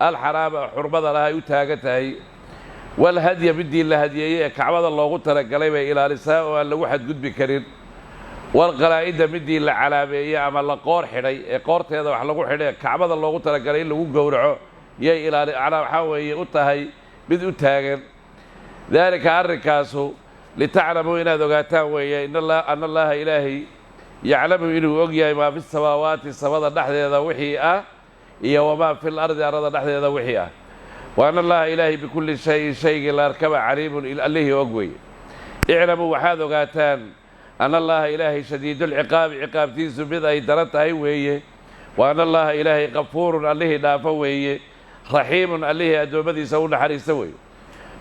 Alxaraama xurmada lahay u taagan tahay. Walhadya, midii la hadiyeeyey ee Kacbada loogu talagalay bay ilaalisaa oo aan lagu xadgudbi karin. Walqalaa'ida, midii la calaameeyey ama la qoor xidhay ee qoorteeda wax lagu xidhay ee Kacbada loogu talagalay in lagu gowraco yay ilaali, macnaa waxaa weeye u tahay mid u taagan. Daalika arrinkaasu litaclamuu, inaad ogaataan weeye, ana Allaha Ilaahay yaclamu, inuu og yahay, maa fi samaawaati, samada dhexdeeda wixii ah, iyo wamaa fil ardi, arlada dhexdeeda wixii ah, wa ana Allaha Ilaahay bikulli shayin, shaygii la arkaba, caliimun, allihii og weeye. Iclamuu, waxaad ogaataan, ana Allaha Ilaahay shadiidulciqaabi, ciqaabtiisu mid ay daran tahay weeye, wa ana Allaha Ilaahay qafuurun, allihii dhaafo weeye, raxiimun, allihii addoommadiisa u naxariista weeye.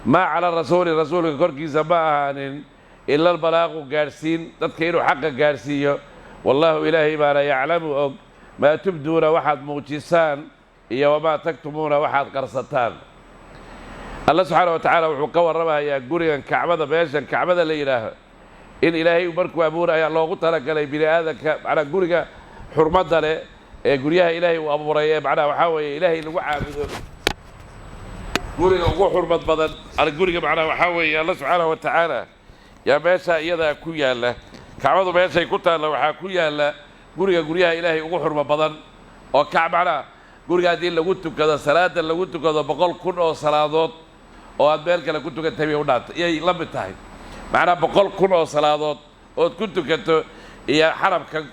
Maa cala rasuuli, rasuulka korkiisa ma ahaanin, ila albalaaqu, gaadhsiin, dadka inuu xaqa gaadhsiiyo. Wallaahu Ilaahay baana yaclamu, og, maa tubduuna, waxaad muujisaan, iyo wamaa taktumuuna, waxaad qarsataan. Alla subxaana wa tacaala wuxuu ka warramayaa gurigan Kacbada, meeshan Kacbada la yidhaaho, in Ilaahay markuu abuuraya loogu talagalay bini aadanka, macnaa guriga xurmadda leh ee guryaha Ilaahay uu abuuray ee macnaha waxaa weeye Ilaahay lagu caabudo, guriga ugu xurmad badan, guriga macnaha waxaa weeye Alla subxaana wa tacaala yaa meeshaa iyadaa ku yaalla. Kacbadu meeshay ku taalla waxaa ku yaalla guriga guryaha Ilaahay ugu xurmo badan oo kac, macnaha guriga haddii lagu tukado, salaada lagu tukado, 100,000 oo salaadood oo aad meel kale ku tukantay bay u dhaantay, iyay la mid tahay. Macnaha 100,000 oo salaadood ood ku tukato iyo xarabka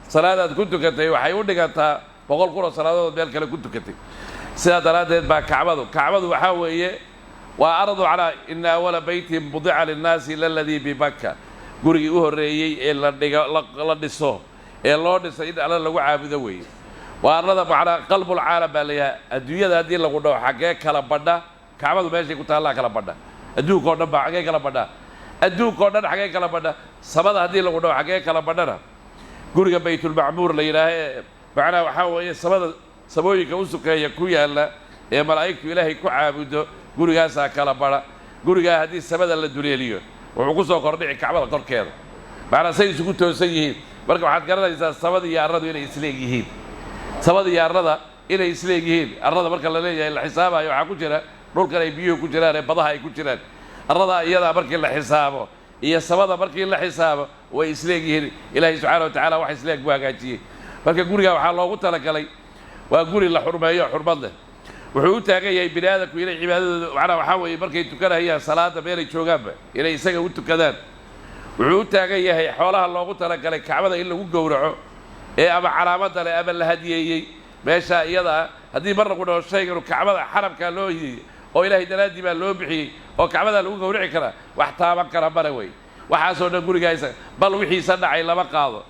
salaadaad ku tukatay waxay u dhigantaa 100,000 oo salaadood ood meel kale ku tukatay. Sidaa daraaddeed baa kacbadu waxaa weeye waa ardu calaa ina awala beytin budica linnaasi laladii bibakka, gurigii u horreeyey ee la dhigo, la dhiso ee loo dhisay in Alla lagu caabudo weeye. Waa arlada macnaa qalbulcaalam baa layahay. Adduunyada haddii lagu dhaho xaggee kala badha, Kacbadu meeshay ku taallaa kala badha adduunka o dhan baa. Xaggee kala badha adduunka o dhan? Xaggee kala badha samada haddii lagu dhaho xaggee kala badhana, guriga Baytulmacmuur la yidhaaha ee macnaha waxaa weeye samada samooyinka u sukeeya ku yaalla ee malaa'igtu Ilaahay ku caabudo, gurigaasaa kala badha. Gurigaa haddii samada la duleeliyo, wuxuu ku soo kordhici Kacbada korkeeda, macnaa say isugu toosan yihiin. Marka waxaad garanaysaa samada iyo arladu inay isleeg yihiin, samada iyo arlada inay isleeg yihiin. Arlada marka la leeyahay, la xisaabayo, waxaa ku jira dhulkan ay biyuhu ku jiraan ee badaha ay ku jiraan. Arladaa iyadaa markii la xisaabo iyo samada markii la xisaabo way isleeg yihiin. Ilaahay subxaana wa tacaala wax isleeg buu hagaajiyey. Marka gurigaa waxaa loogu talagalay, waa guri la xurmeeyo, xurmad leh. Wuxuu u taagan yahay bini aadamku inay cibaadadooda, macnaha waxaa weeye markay tukanayaan salaada, meelay joogaanba inay isaga u tukadaan. Wuxuu u taagan yahay xoolaha loogu talagalay Kacbada in lagu gowraco ee ama calaamadda leh ama la hadiyeeyey meeshaa iyadaa. Haddii mar lagu dhaho shayganu Kacbada xaramkaa loo hidiyey oo Ilaahay daraaddii baa loo bixiyey oo Kacbadaa lagu gowrici karaa, wax taaban kara male wey. Waxaasoo dhan gurigaasa bal wixiisa dhacay lama qaado,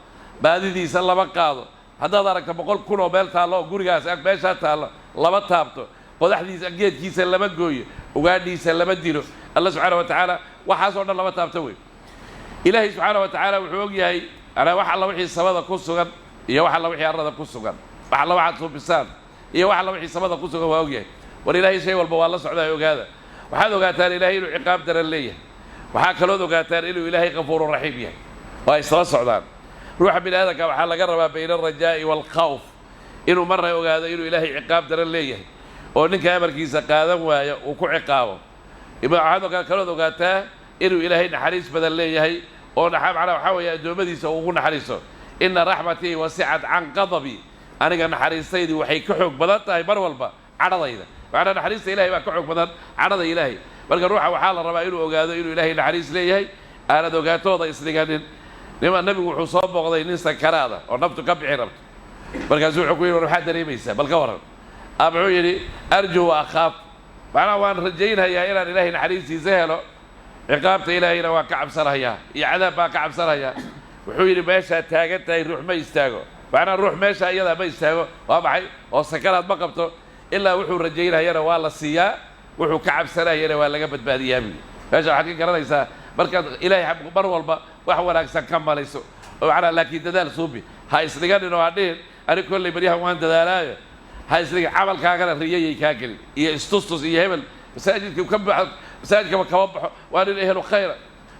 baadidiisa lama qaado. Haddaad aragto 100,000 oo meel taallo oo gurigaas ag meeshaa taallo, lama taabto. Qodaxdiisa, geedkiisa lama gooyo, ugaadhiisa lama dilo. Alla subxaana wa tacaala waxaasoo dhan lama taabto wey. Ilaahay subxaana wa tacaala wuxuu og yahay anaa wax alla wixii samada ku sugan iyo wax alla wixii arlada ku sugan. Wax alla waxaad suubisaan iyo wax alla wixii samada ku sugan waa og yahay. War Ilaahay shay walba waa la socdaa, ogaada. Waxaad ogaataan Ilaahay inuu ciqaab daran leeyahay. Waxaa kalood ogaataan inuu Ilaahay qafuuru raxiim yahay. Waa isla socdaan. Ruuxa bini aadamka waxaa laga rabaa bayna alrajaa'i waalkhawf, inuu marna ogaado inuu Ilaahay ciqaab daran leeyahay oo ninka amarkiisa qaadan waayo uu ku ciqaabo. Waxaad kalood ogaataa inuu Ilaahay naxariis badan leeyahay oo macnaa waxaa weeye addoommadiisa uu ugu naxariiso. Ina raxmatii wasicat can qadabi, aniga naxariistaydii waxay ka xoog badan tahay mar walba cadhadayda. Macnaa naxariista Ilahay baa ka xoog badan cadhada Ilaahay. Marka ruuxa waxaa la rabaa inuu ogaado inuu Ilaahay naxariis leeyahay, aanad ogaatooda isdhiganin. Nima nabigu wuxuu soo booqday nin sakaraada oo naftu ka bixi rabto. Markaasuu wuxuu ku yidhi: "War maxaad dareemaysaa? Bal ka warran." A muxuu yidhi? "Arjuu wa akhaaf." Macnaha waan rajaynhayaa inaan Ilaahay naxariistiisa helo, ciqaabta Ilaahayna waan ka cabsanayaa iyo cadaab baan ka cabsanayaa. Wuxuu yidhi: "Meeshaad taagan tahay ruux ma istaago." Macnaha ruux meesha iyadaa ma istaago, waa maxay, oo sakaraad ma qabto, ilaa wuxuu rajaynayana waa la siiyaa, wuxuu ka cabsanayana waa laga badbaadiyaa, buu yidhi. Meesha waxaad ka garanaysaa markaad Ilaahay mar walba wax wanaagsan ka malayso oo macnaha, laakiin dadaal suubi, ha isdhiganin oo ha dhihin "Ani kolley baryahan waan dadaalaayo." Ha isdhigin. Camalkaagana riyayay kaa gelin iyo istustus iyo hebel masaajidka ka baxo, masaajidkaba kama baxo, waa nin ehlu khayra.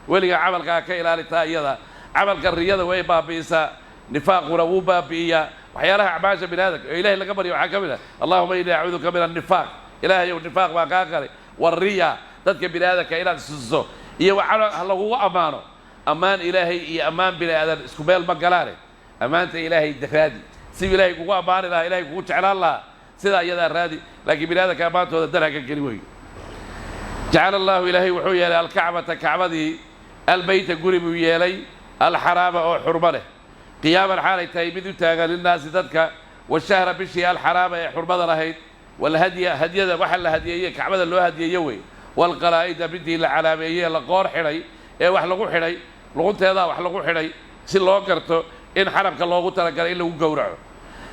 Weligaa camalkaa ka ilaalitaa iyada. Camalka riyada way baabi'isaa, nifaaquna wuu baabi'iyaa. Waxyaalaha acmaasha bini aadamka oo Ilahay laga baryo waxaa ka mid ah: "Allahuma innii acuuduka min annifaaq." Ilaahayow, nifaaq baan kaa qalay. Wariya, dadka bini aadamka inaad isuso iyo waxaa ha lagugu ammaano. Ammaan Ilaahay iyo ammaan bini aadan isku meel ma galaane. Ammaanta Ilaahay raadi, siduu Ilaahay kugu ammaani lahaa, Ilahay kugu jeclaan lahaa, sidaa iyadaa raadi, laakiin bini aadamka ammaantooda dan ha ka geli weyo. Jacala Allahu, Ilaahay wuxuu yeelay, alkacbata, kacbadii, albeyta, guri buu yeelay, alxaraama, oo xurmo leh, qiyaaman, xaalay tahay mid u taagan, linnaasi, dadka, washahra, bishii, alxaraama, ee xurmada lahayd, walhadya, hadyada waxa la hadiyeeye kacbada loo hadiyeeye wey, waalqalaa'ida, midii la calaameeyey, la qoor xidhay ee wax lagu xidhay, luqunteedaa wax lagu xidhay si loo garto in xaramka loogu talagalay in lagu gowraco.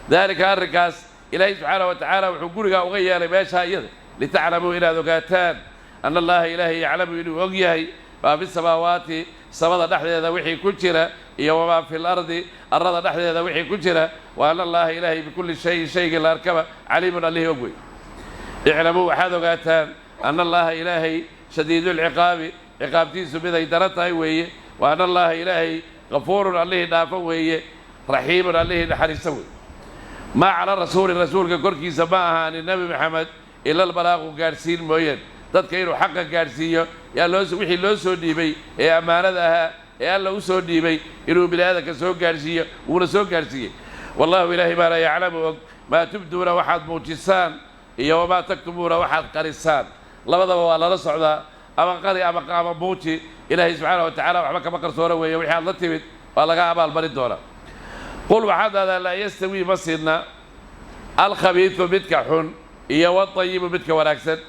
Daalika, arrinkaas Ilaahay subxaana wa tacaala wuxuu gurigaa uga yeelay meeshaa iyada, litaclamuu, inaad ogaataan, ana Allaha, Ilaahay, yaclamu, inuu og yahay, maa fi samaawaati, samada dhexdeeda wixii ku jira, iyo wamaa fi lardi, arrada dhexdeeda wixii ku jira, wa ana Allaha, Ilaahay, bikulli shayin, shaygii la arkaba, caliimun, allihii og wey. Iclamuu, waxaad ogaataan, ana Allaha, Ilaahay, shadiidulciqaabi, ciqaabtiisu miday daran tahay weeye, wa ana Allaha, Ilaahay, kafuurun, allihii dhaafo weeye, raxiimun, allihii naxariista wey. Maa cala rasuuli, rasuulka korkiisa ma ahaanin, Nebi Maxamed, ila albalaaqu, gaadhsiin mooyeen. Dadka inuu xaqa gaadhsiiyo yaa loo wixii loo soo dhiibay ee ammaanada ahaa ee Alla u soo dhiibay inuu bini aadamka soo gaadhsiiyo, wuuna soo gaadhsiiyey. Wallahu, Ilaahay baana, yaclamu, og, maa tubduuna, waxaad muujisaan, iyo wamaa taktumuuna, waxaad qarisaan. Labadaba waa lala socdaa, ama qari ama muuji, Ilaahay subxaana wa tacaala waxba kama qarsoona weeye. Wixii aad la timid waa laga abaalmarin doonaa. Qul, waxaad dhahdaa: laa yastawii, ma sidna, alkhabiidu, midka xun, iyo wadayibu, midka wanaagsan,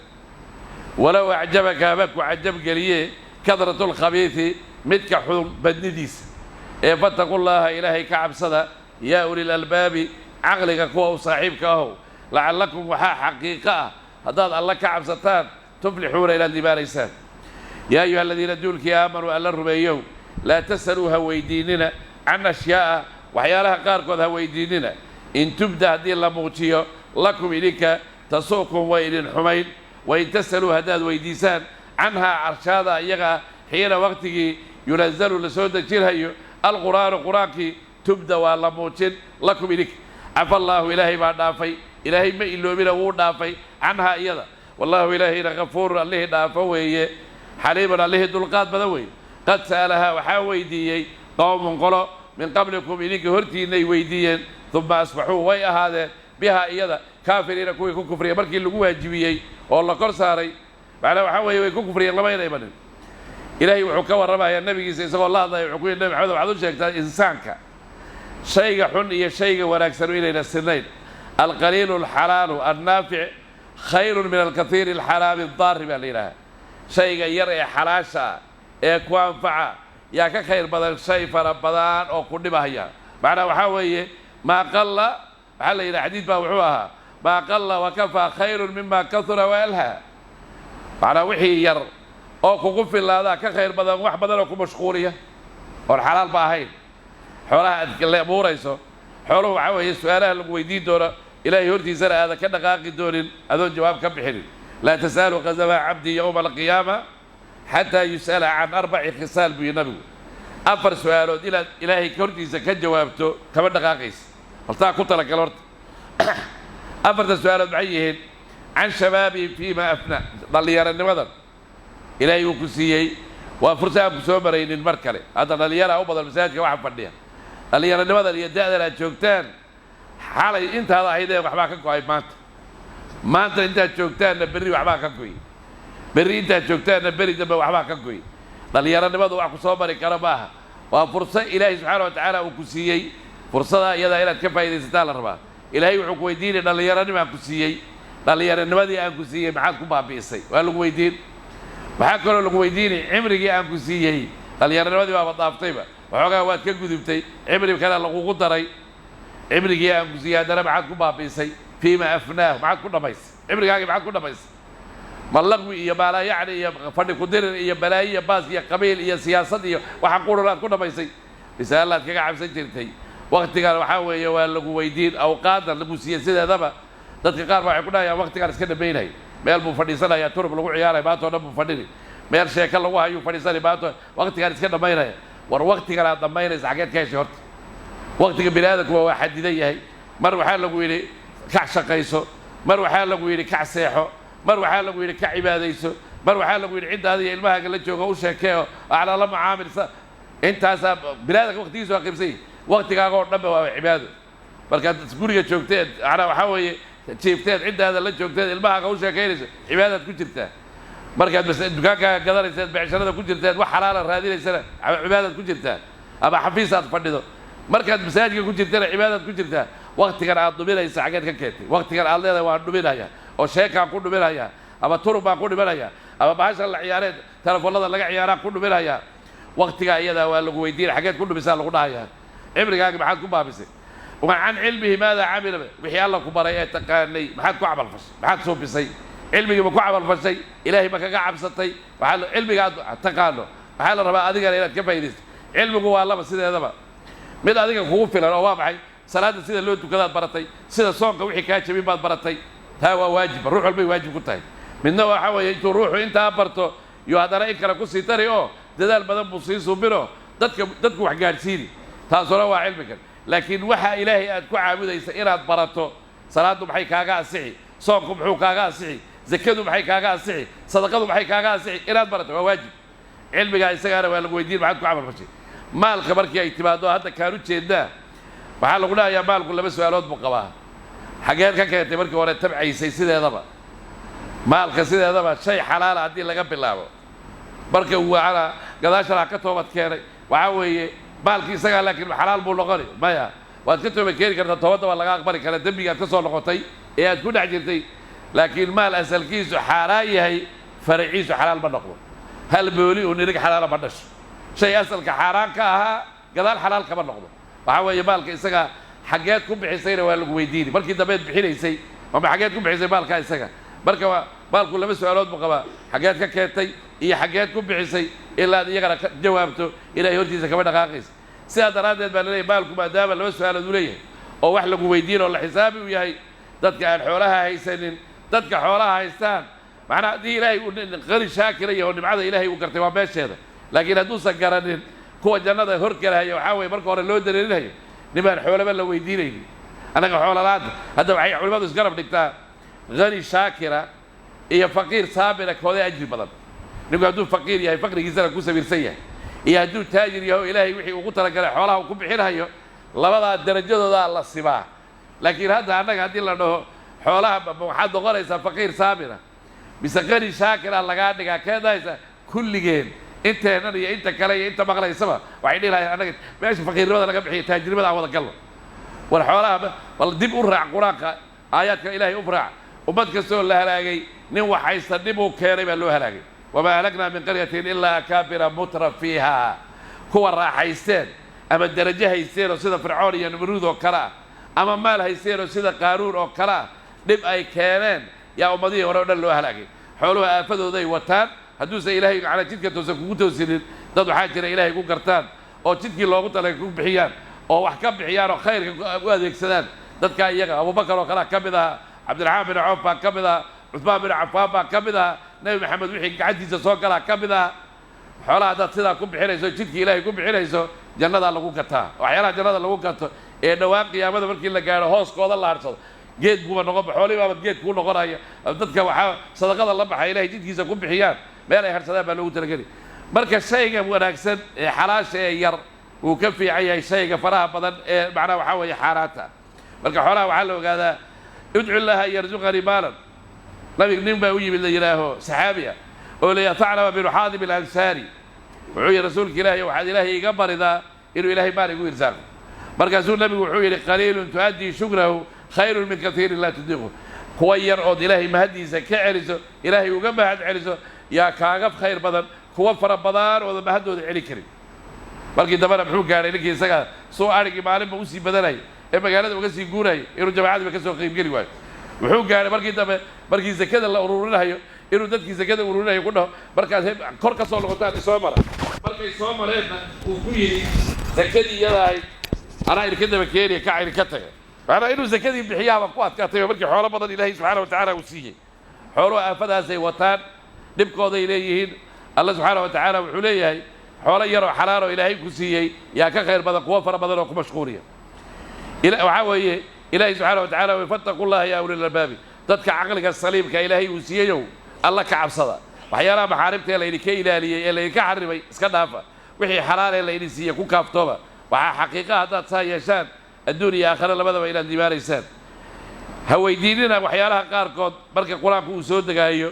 walow acjabaka, haba ku cajab geliye, kadratu lkhabiidi, midka xun badnidiisa. Ee fattaqullaaha, Ilaahay ka cabsada, yaa ulil albaabi, caqliga kuwa u saaxiibka ahow, lacallakum, waxaa xaqiiqo ah, haddaad Alla ka cabsataan, tuflixuuna, inaad liibaanaysaan. Yaa ayuha aladiina, duulkii, aamanuu, Alla rumeeyow, laa tasaluu, ha weydiinina, can ashyaa'a, waxyaalaha qaarkood ha weydiinina, in tubda, haddii la muujiyo, lakum, idinka, tasu'kum, way idin xumayn. Wain tasaluu, haddaad weydiisaan, canhaa, carshaada iyaga, xiina, waqtigii, yunazalu, la soo dejinhayo, alqur'aanu, qur-aankii, tubda, waa la muujin, lakum, idinka. Cafa Allaahu, Ilaahay baa dhaafay. Ilaahay ma iloobina, wuu dhaafay, canhaa, iyada. Wallaahu, Ilaahayna, kafuurun, allihii dhaafo weeye, xaliimun, allihii dulqaad badan weeye. Qad sa'alahaa, waxaa weydiiyey, qowmun, qolo, min qablikum, idinka hortiinay weydiiyeen, uma asbaxuu, way ahaadeen, bihaa, iyada, kaafiriina, kuwii ku kufriya. Markii lagu waajibiyey oo la kor saaray, macnaa waxaa weeye way ku kufriyeen, lamayna imanin. Ilaahay wuxuu ka warramayaa nabigiisa isagoo la hadlaya. Wuxuu ku yidhi: "Nabi Maxamed, waxaad u sheegtaa insaanka shayga xun iyo shayga wanaagsanu inayna sinayn. Alqaliilu alxalaalu annaafic khayrun min alkathiiri alxaraami addaari baa la yidhaahaa. Shayga yar ee xalaasha ah ee ku anfaca yaa ka khayr badan shay fara badan oo ku dhibahaya. Macnaa waxaa weeye, maa qalla, waxaa la yidhaha, xadiid baa wuxuu ahaa: maa qalla wakafaa khayrun mima kahura wa alhaa. Macnaa wixii yar oo kugu filaadaa ka khayr badan wax badan oo ku mashquuliya oon xalaal ba ahayn. Xoolaha aad leebuurayso, xooluhu waxaa weeye su-aalaha lagu weydiin doono, Ilaahay hortiisana aadan ka dhaqaaqi doonin adoon jawaab ka bixinin. Laa tasaalu qadama cabdi yowma alqiyaama xataa yus'ala can arbaci khisaal, buu yihi nabigu. Afar su-aalood inaad Ilaahay hortiisa ka jawaabto kama dhaqaaqaysa. Hortaa ku talagal. Horta afarta su-aalood maxay yihiin? Can shabaabihi fiima afna. Dhallinyaranimadan Ilaahay uu ku siiyey waa fursa aan ku soo maraynin mar kale. Hadda dhallinyaraa u badan masaajidka waxa fadhiya. Dhallinyaranimadan iyo da'dan aad joogtaan, xalay intaad ahaydee waxbaa ka go'ay maanta. Maanta intaad joogtaanna berri waxbaa ka goy, berri intaad joogtaanna beri dambe waxbaa ka goy. Dhallinyaranimadu wax ku soo mari kara maaha, waa furso Ilaahay subxaana wa tacaala uu ku siiyey. Fursadaa iyadaa inaad ka faa'iidaysataa la rabaa. Ilaahay wuxuu ku weydiinay: dhallinyaranima aan ku siiyey, dhallinyaranimadii aan ku siiyey maxaad ku baabi'isay? Waa lagu weydiin. Waxaa kaloo lagu weydiinay cimrigii aan ku siiyey. Dhallinyaranimadii baaba dhaaftayba, waxoogaa waad ka gudubtay, cimri kale lagugu daray. Cimrigii aan ku siiyey haddana maxaad ku baabi'isay? Fiima afnaahu, maxaad ku dhammaysay cimrigaagii? Maxaad ku dhammaysay? Ma laqwi iyo maalaayacni iyo fadhi kudirir iyo balaayo iyo baas iyo qabiil iyo siyaasad iyo waxa qurun aad ku dhammaysay, mise Allaad kaga cabsan jirtay waktigan? Waxaa weeye waa lagu weydiin awqaadan lagu siiyey. Sideedaba dadka qaar ba waxay ku dhahayaan: waktigaan iska dhamaynay. Meel buu fadhiisanaya, turub lagu ciyaaraya, maanta o dhan buu fadhini. Meel sheeko lagu hayuu fadhiisanay maanta, waktigaan iska dhamaynaya. War, waktigan aad dhammaynaysa xageed ka heshay? Horta waktiga bini aadamkuba waa xadidan yahay. Mar waxaa lagu yidhi kac shaqayso, mar waxaa lagu yidhi kac seexo, mar waxaa lagu yidhi kac cibaadayso, mar waxaa lagu yidhi ciddaada iyo ilmahaaga la jooga u sheekeeyo aclaa la macaamilsa. Intaasaa binaadamka waqtigiisa waa qaybsan yahi. Waqtigaaga oo dhanba waa cibaado. Markaad guriga joogteed, macnaa waxaa weeye jiifteed, ciddaada la joogteed, ilmahaaga u sheekaynayso, cibaadaad ku jirtaa. Markaad bas dukaankaaga gadanayseed, becsharada ku jirteed, wax xalaala raadinaysana, cibaadaad ku jirtaa. Ama xafiis aad fadhido, markaad masaajidka ku jirtana, cibaadaad ku jirtaa. Waqtigan aad dhuminaysa xaggeed ka keentay? Waqtigan aad leedahay waan dhuminaya oo sheekaan ku dhuminaya ama turub baan ku dhimanaya ama bahashan la ciyaareed telefoonada laga ciyaaraan ku dhuminaya, waqtigaa iyadaa waa lagu weydiin, xaggeed ku dhumisaa lagu dhahayaa. Cimrigaagi maxaad ku baabisay? Wa can cilmihi maadaa camila? Wixii Alla ku baray ee taqaanay maxaad ku camalfashay? Maxaad suubisay? Cilmigii ma ku camalfashay? Ilaahay ma kaga cabsatay? Waxaa cilmiga aad taqaano waxaa la rabaa adigana inaad ka faa'iidaysto. Cilmigu waa laba sideedaba: mid adiga kugu filan oo waa maxay? Salaadda sida loo tukadaad baratay, sida soonka wixii kaa jabin baad baratay, taa waa waajibba, ruux walbay waajib ku tahay. Midna waxaa weeye intuu ruuxu intaa barto iyo haddana in kale kusii tari oo dadaal badan buu sii suubinoo dadka dadku wax gaadhsiini, taasuna waa cilmi kale. Laakiin waxa Ilaahay aad ku caabudaysa inaad barato, salaaddu maxay kaaga asixi, soonku muxuu kaaga asixi, zakadu maxay kaaga asixi, sadaqadu maxay kaaga asixi, inaad barato waa waajib. Cilmigaa isagaana waa lagu weydiin maxaad ku camalfashay. Maalka markii ay timaado, hadda kaan u jeednaa, waxaa lagu dhahayaa maalku laba su-aalood buu qabaa. Xageed ka keentay markii hore tabcaysay? Sideedaba maalka, sideedaba shay xalaala haddii laga bilaabo, marka uu waana gadaashana ka toobad keenay, waxaa weeye maalkii isagaa laakiin xalaal buu noqoni maya. Waad ka toobad keeni kartaa, toobadda waa laga aqbali karaa dembiga aad ka soo noqotay ee aad ku dhex jirtay. Laakiin maal asalkiisu xaaraan yahay faraciisu xalaal ma noqdo. Hal booli uu nirig xalaala ma dhasho. Shay asalka xaaraan ka ahaa gadaal xalaal kama noqdo. Waxaa weeye maalka isaga xaggeed ku bixisayna waa lagu weydiini markii dambeed bixinaysay, ama xaggeed ku bixisay maalkaa isaga. Marka maalku laba su-aalood buu qabaa: xaggeed ka keentay iyo xaggeed ku bixisay. Ilaa aad iyagana ka jawaabto, Ilahay hortiisa kama dhaqaaqaysa. Sidaa daraaddeed baa laleeyahy maalku maadaama laba su-aalood uu leeyahay oo wax lagu weydiin oo la xisaabi uu yahay, dadka aan xoolaha haysanin, dadka xoolaha haystaan, macnaa haddii Ilaahay uu qani shaakira yaho, nimcada Ilaahay uu gartay, waa meesheeda. Laakiin hadduusan garanin, kuwa jannada hor gelahaya waxaa weeye marka hore loo dareerinayo nimaan xoolaba la weydiinaynin. Annaga xoolalaanta hadda waxay culimmadu isgarab dhigtaa hani shaakira iyo faqiir saabira, koodee ajri badan? Ninku hadduu faqiir yahay, faqrigiisana ku sabiirsan yahay, iyo hadduu taajir yahay oo Ilaahay wixii ugu talagalay xoolaha uu ku bixinayo, labadaa darajadoodaa la sibaa. Laakiin hadda annaga haddii la dhaho xoolaha waxaad noqonaysaa faqiir saabira mise qani shaakira lagaa dhigaa, keedahaysa kulligeen inteennan iyo inta kale iyo inta maqlaysaba waxay dhihi lahayn annaga meesha faqiirnimada laga bixiyo, taajirnimada aan wada galno. War xoolaha bal dib u raac, Qur-aanka aayaadka Ilaahay u raac. Ummad kastoo la halaagay, nin wax haysta dhib uu keenay baa loo halaagay. Wamaa ahlaknaa min qaryatin ilaa akaabira mutra fiiha. Kuwa raaxaysteen ama derajo haysteen oo sida Fircoon iyo Namruud oo kale ah, ama maal haysteen oo sida Qaaruun oo kale ah, dhib ay keeneen yaa ummadihii hore o dhan loo halaagay. Xooluhu aafadooday wataan hadduusan Ilaahay macnaa jidka toosan kugu toosinin. Dad waxaa jira Ilaahay ku gartaan oo jidkii loogu talagay ku bixiyaan oo wax ka bixiyaan oo khayrka u adeegsadaan. Dadkaa iyaga Abubakar oo kalea ka mid ahaa, Cabdiraxmaan bin Cawf baa ka mid ahaa, Cuثmaan bin Cafaan baa ka mid ahaa, Nebi Maxamed wixii gacantiisa soo galaa ka mid ahaa. Xoolaha haddaad sidaa ku bixinayso, jidkii Ilaahay ku bixinayso, jannadaa lagu gataa. Waxyaalaha jannada lagu gato ee dhowaan qiyaamada markii la gaadho hooskooda la harsado, geed buuba noqon, xoolihii baaba geed kuu noqonaya. Dadka waxaa sadaqada la baxa, Ilahay jidkiisa ku bixiyaan, meel ay harsadaan baa loogu talageli. Marka shayga wanaagsan ee xalaasha ee yar wuu ka fiican yahay shayga faraha badan ee macnaha waxaa weeye xaaraanta. Marka xoolaha waxaa la ogaadaa, udcu llaha an yarzuqanii maalan. Nabig nin baa u yimid la yidhaaho saxaabi ah oo la yidhaha Thaclaba binu Xaadib Alansaari. Wuxuu yidhi: "Rasuulka Ilaahay, waxaad Ilaahay iga baridaa inuu Ilaahay maal igu irsaaqo." Markaasuu nabigu wuxuu yidhi: "Qaliilun tu'addii shukrahu khayrun min kaiirin laa tudiiqu." Kuwa yar ood Ilaahay mahaddiisa ka celiso, Ilaahay uga mahad celiso, yaa kaaga khayr badan kuwa fara badan ooda mahaddooda celi karin. Markii dambena muxuu gaadhay ninkii isagaa suu arigii maalinba usii badanayay ee magaalada uga sii guurayay inuu jamaacadiiba ka soo qaybgeli waayo? Wuxuu gaadhay markii dambe, markii zakada la ururinayo, inuu dadkii zakada ururinayo ku dhaho: "Markaad kor ka soo noqotaan isoo mara." Markay soo mareenna uu ku yidhi: "Zakadii iyada ahayd anaa idinka daba keenaya, kaca idinka taga." Macnaa inuu zakadii bixiyaaba ku adkaatay markii xoolo badan Ilaahay subxaana wa tacaala uu siiyey. Xooluhu aafadaasay wataan, dhibkooday leeyihiin. Alla subxaana wa tacaala wuxuu leeyahay xoolo yaroo xalaaloo Ilaahay ku siiyey yaa ka khayr badan kuwo fara badan oo ku mashquuliya. Waxaa weeye Ilaahay subxaana wa tacala fattaqu llaha yaa ulil albaabi, dadka caqliga saliimka Ilaahay uu siiyeyow, Alla ka cabsada. Waxyaalaha maxaarimta ee laydinka ilaaliyey ee laydinka xarimay iska dhaafa, wixii xalaal ee laydin siiye ku kaaftooba. Waxaa xaqiiqa haddaad saa yeeshaan adduun iyo aakhare labadaba inaad liibaanaysaan. Ha weydiinina waxyaalaha qaarkood marka Qur-aanku uu soo degaayo,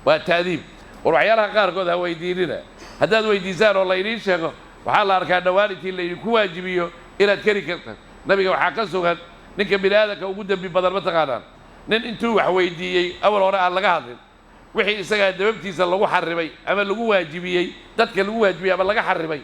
waa ta'diib. War waxyaalaha qaarkood ha weydiinina. Haddaad weydiisaan oo laydiin sheego, waxaa la arkaa dhowaan intii laydinku waajibiyo inaad keri karta. Nabiga waxaa ka sugan ninka bini aadamka ugu dembi badan, ma taqaanaan? Nin intuu wax weydiiyey awal hore aan laga hadlin, wixii isagaa dababtiisa lagu xarimay ama lagu waajibiyey, dadka lagu waajibiyey ama laga xarimay,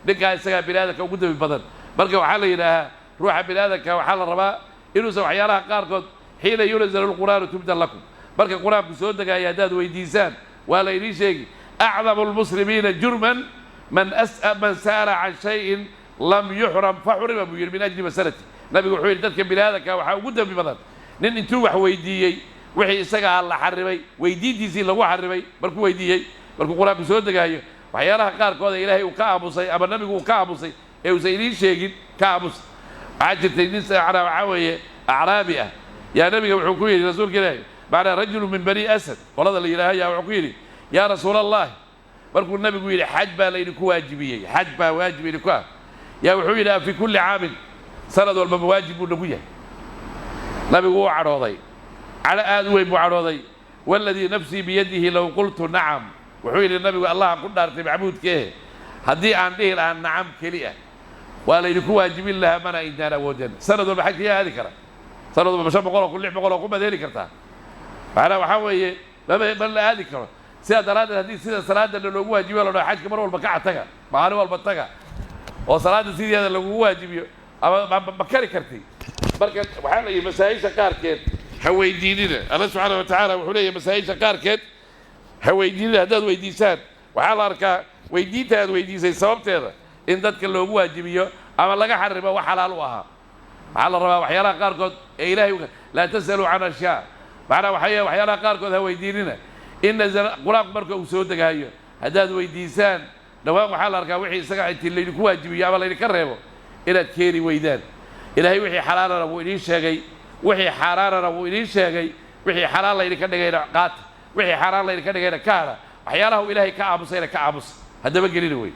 ninkaa isagaa bini aadamka ugu dembi badan. Marka waxaa la yidhaahaa ruuxa bini aadamka waxaa la rabaa inuusan waxyaalaha qaarkood xiina yunazalu lqur'aanu tubdan lakum, marka Qur-aanku soo degaaya haddaad weydiisaan waa la idiin sheegi. Acdamu lmuslimiina jurman man sa'ala can shayin lam yuxram faxurima, buu yidhi, min ajli masalati. Nabigu wuxuu yidhi dadka bini aadamka waxaa ugu dembi badan nin intuu wax weydiiyey wixii isagaa la xarimay, weydiintiisii lagu xarimay markuu weydiiyey. Markuu Qur-aanku soo degaayo waxyaalaha qaarkooda Ilaahay uu ka aamusay ama nabigu uu ka aamusay ee uusan idiin sheegin, ka aamusa. Waxaa jirtay nin macnaa waxaa weeye acraabi ah yaa nabiga wuxuu ku yidhi, rasuulka Ilaahi, macnaa rajulu min Bani Asad qolada la yidhaaha, yaa wuxuu ku yidhi yaa rasuula Allahi. Markuu nabigu yidhi xaj baa laydinku waajibiyey, xaj baa waajib idinku ah, yaa wuxuu yidhi a fi kulli caamin, sanad walbaba waajib buu nagu yahay? Nabigu wuu cadhooday, cadho aad u weyn buu cadhooday. Waladii nafsii biyadihi low qultu nacam, wuxuu yidhi nabigu, Allahan ku dhaartay macbuudkeehe, haddii aan dhihi lahaa nacam keli ah waa laydinku waajibin lahaa, mana intaan awoodeen. Sanad walba xajka yaa aadi kara? Sanad walba 500,000, 600,000 baad heli kartaa? Macnaa waxaa weeye ma la aadi karo. Sidaa daraaddeed haddii sida salaadana loogu waajibiyo la dhaho xajka mar walba kaca taga, maalin walba taga, oo salaadda sideeda lagugu waajibiyo, ama ma kari karti? Marka waxaa la yidhi masaa'isha qaarkeed ha weydiinina. Alla subxaana wa tacaala wuxuu leeyahy masaa'isha qaarkeed ha weydiinina. Haddaad weydiisaan, waxaa la arkaa weydiinta aad weydiisay sababteeda in dadka loogu waajibiyo ama laga xarimo wax xalaal u ahaa. Waxaa la rabaa waxyaalaha qaarkood ee Ilahay laa tas'aluu can ashyaa, macnaa waxay waxyaalaha qaarkood ha weydiinina. In nazala Qur-aanku marka uu soo degaayo haddaad weydiisaan, dhowaan waxaa la arkaa wixii isaga intii laydinku waajibiyo ama laydinka reebo inaad keeni weydaan. Ilaahay wixii xalaalana wuu idiin sheegay, wixii xaaraanana wuu idiin sheegay. Wixii xalaal laydinka dhigayna qaata, wixii xaaraan laydinka dhigayna ka hara. Waxyaalaha uu Ilaahay ka aamusayna ka aamusa, haddaba gelina wey.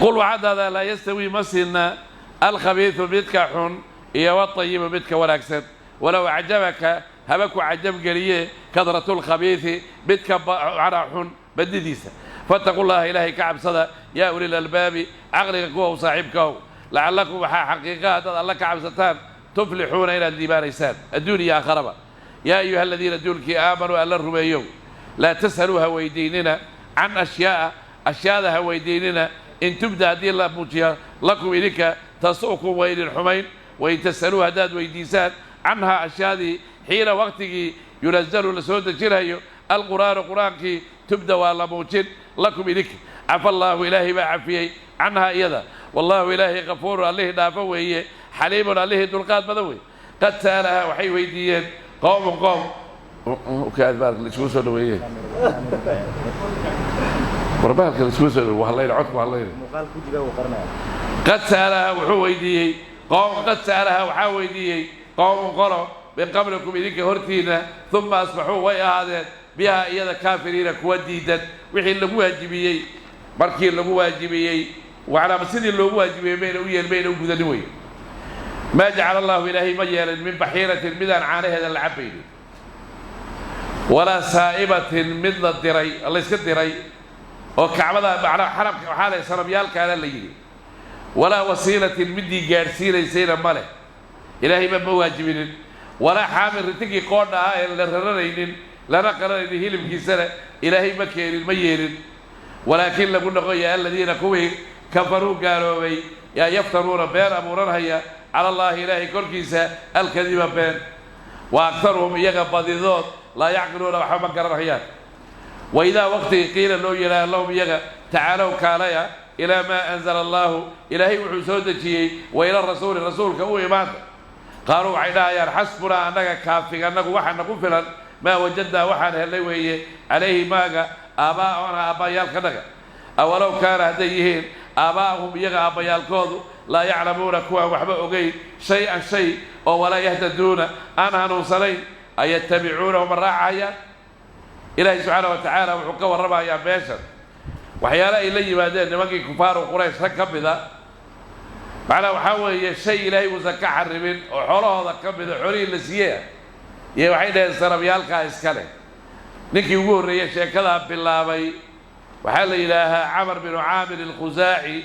Qul waxaad dhahdaa laa yastawii, ma sinna, alkhabiidu midka xun iyo watayibu midka wanaagsan, walow acjabaka, haba ku cajabgeliye, kadratu lkhabiidi midka macnaa xun badnidiisa. Fattaqu llaha, Ilaahay ka cabsada, yaa ulil albaabi, caqliga kuwa u saaxiibkahow, lacallakum, waxaa xaqiiqa haddaad Alla ka cabsataan, tuflixuuna, inaad liibaanaysaan adduun iyo aakharaba. Yaa ayuha aladiina duulkii aamanuu, Alla rumeeyow, laa tas'aluu, ha weydiinina, can ashyaa'a, ashyaada ha weydiinina, in tubda, haddii la muujiya, lakum idinka, tasu'kum, waa idin xumayn. Wain tas'aluu, haddaad weydiisaan, canhaa, ashyaadii, xiina waqtigii yunazalu, la soo dejinayo, alqur'aanu, qur'aankii, tubda, waa la muujin, lakum idinka. Cafa allaahu, Ilaahay baa cafiyey, canhaa, iyada. Wallaahu, Ilaahay, kafuurun, allihii dhaafo weeye, xaliimun, allihii dulqaad badan weeye. Qad sa'alaha, waxay weydiiyeen, qowmun, qoom laiskugu soo dhaweeye. Warbahalka laiskugu soo hadlayna, codku hadlayna. Qad sa'alaha, wuxuu weydiiyey qowm, qad sa'alaha, waxaa weydiiyey, qowmun, qolo, min qablikum, idinka hortiina, uma asbaxuu, way ahaadeen, biha, iyada, kaafiriina, kuwa diidan wixii lagu waajibiyey. Markii lagu waajibiyey macnaa sidii loogu waajibiyey mayna u yeel, mayna u gudanin wey. Maa jacala allahu, Ilaahay ma yeelin, min baxiiratin, midaan caanaheeda la cabaynin, walaa saa'ibatin, mid la diray, layska diray oo Kacbada macnaa xaramka waxaa leh sanamyaalkaana la yidhi, walaa wasiilatin, midii gaadhsiinaysayna ma leh. Ilaahay ba ma waajibinin. Walaa xaamil, ritigii qoodha ah ee la raranaynin lana qaranaynin hilibkiisana Ilaahay ma keenin, ma yeelin. Walaakin lagu noqoya aladiina kuwii kafaruu gaaloobay yaa yaftaruuna, been abuuranhaya, cala allaahi, Ilaahay korkiisa, alkadiba, been. Wa aktaruhum, iyaga badidood, laa yacqiluuna, waxba ma garanhayaan. Wa idaa waqtigii qiila, loo yidhaaha, lahum iyaga, tacaalow, kaalaya, ilaa maa anzala allaahu, Ilaahay wuxuu soo dejiyey, wa ila rasuuli, rasuulka u imaanta, qaaluu, waxay dhahayaan, xasbunaa, annaga kaafiga annagu waxa nagu filan, maa wajadnaa, waxaan helnay weeye, calayhi, maaga, aabbaa'ana, aabbayaalkanaga. Awalow kaana, hadday yihiin, aabaa'ahum, iyaga aabbayaalkoodu, Laa yaclamuuna, kuwaan waxba ogeyn, shay-an shay oo walaa yahtaduuna, aan hanuunsanayn. Ayatabicuunahu, ma raacayaan? Ilaahay subxaana wa tacaala wuxuu ka warramayaa meeshan waxyaale ay la yimaadeen nimankii kufaaru Quraysh rag ka mida. Macnaa waxaa weeye shay Ilaahay uusan ka xarimin oo xoolahooda ka mida, xoolihii la siiyey ah, iyo waxay dhaheen sanabyaalkaa iska leh. Ninkii ugu horreeyey sheekadaa bilaabay waxaa la yidhaahaa Camar binu Caamir Alkhusaaci.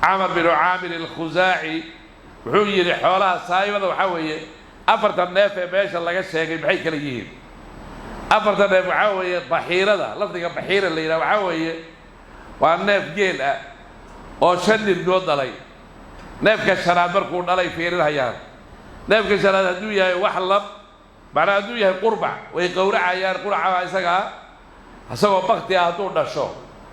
Camar binu Caamir Alkhusaaci wuxuu yidhi xoolaha saa'ibada waxaa weeye afartan neef ee meesha laga sheegay. Maxay kala yihiin afartan neef? Waxaa weeye baxiirada. Lafdiga baxiira la yidhaha waxaa weeye waa neef geel ah oo shan nirgood dhalay. Neefka shanaad markuu dhalay fiirinhayaan. Neefka shanaad hadduu yahay wax lab, macnaa hadduu yahay qurbac, way qowracayaan. Qurbaca isagaa isagoo bakti ah hadduu dhasho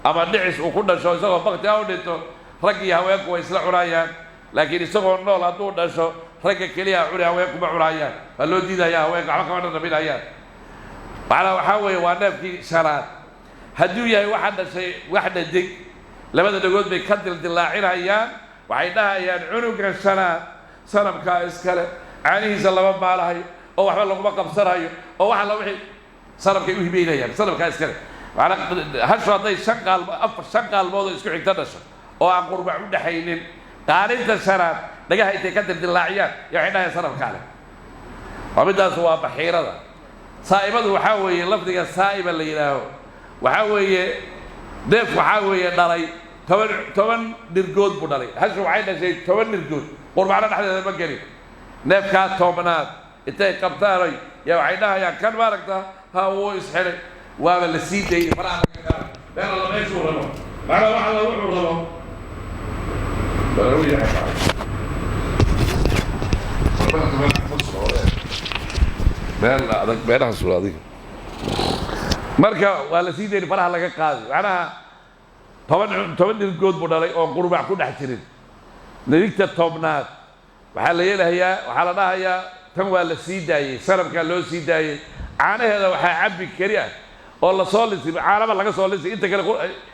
ama dhicis uu ku dhasho, isagoo bakti ah u dhinto, rag iyo haweenku way isla cunayaan. Laakiin isagoo nool hadduu dhasho, ragga keliya cuni, haweenku ma cunayaan, waa loo diidayaa. Haweenka waxba kama dhadhaminayaan. Macnaa waxaa weeye waa neefkii shanaad. Hadduu yahay waxa dhashay wax dhadig, labada dhagood bay ka dildillaacinayaan. Waxay dhahayaan cunugan shanaad sanamkaa iskale, caanihiisa lama maalahayo oo waxba laguma qabsanayo oo waxa la wixii sanamkay u hibeynayaan, sanamkaa iskale. Macnaa hashu hadday shan qaalmo, afar, shan qaalmood oo isku xigta dhasho oo aan qurbac u dhexaynin, qaalinta shanaad dhagaha intay ka dildillaaciyaan iyo waxay dhahayaan sanamkaa leh. Waa middaas, waa baxiirada. Saa'ibadu waxaa weeye, lafdiga saa'iba la yidhaaho waxaa weeye neef waxaa weeye dhalay 10 nirgood buu dhalay. Hashu waxay dhashay 10 nirgood, qurbacna dhexdeeda ma gelin. Neefkaa 10aad intay qabtaanoy yaa waxay dhahayaan kan maaragta ha wuu isxidhay, waaba la sii dayay, faraha laga qaaday, meel alla meeshuu rabo, macnaa wax alla wuxuu rabo. Meel adag meelaha sura adiga marka waa la sii dayni, faraha laga qaaday. Macnaha 10 nirgood buu dhalay oon qurbac ku dhex jirin. Nirigta 10aad waxaa la yeelahayaa, waxaa la dhahayaa tan waa la sii daayey, sanamkaa loo sii daayey. Caanaheeda waxaa cabbi keli ah oo lasoo lisi, caanaba laga soo lisi, inta kale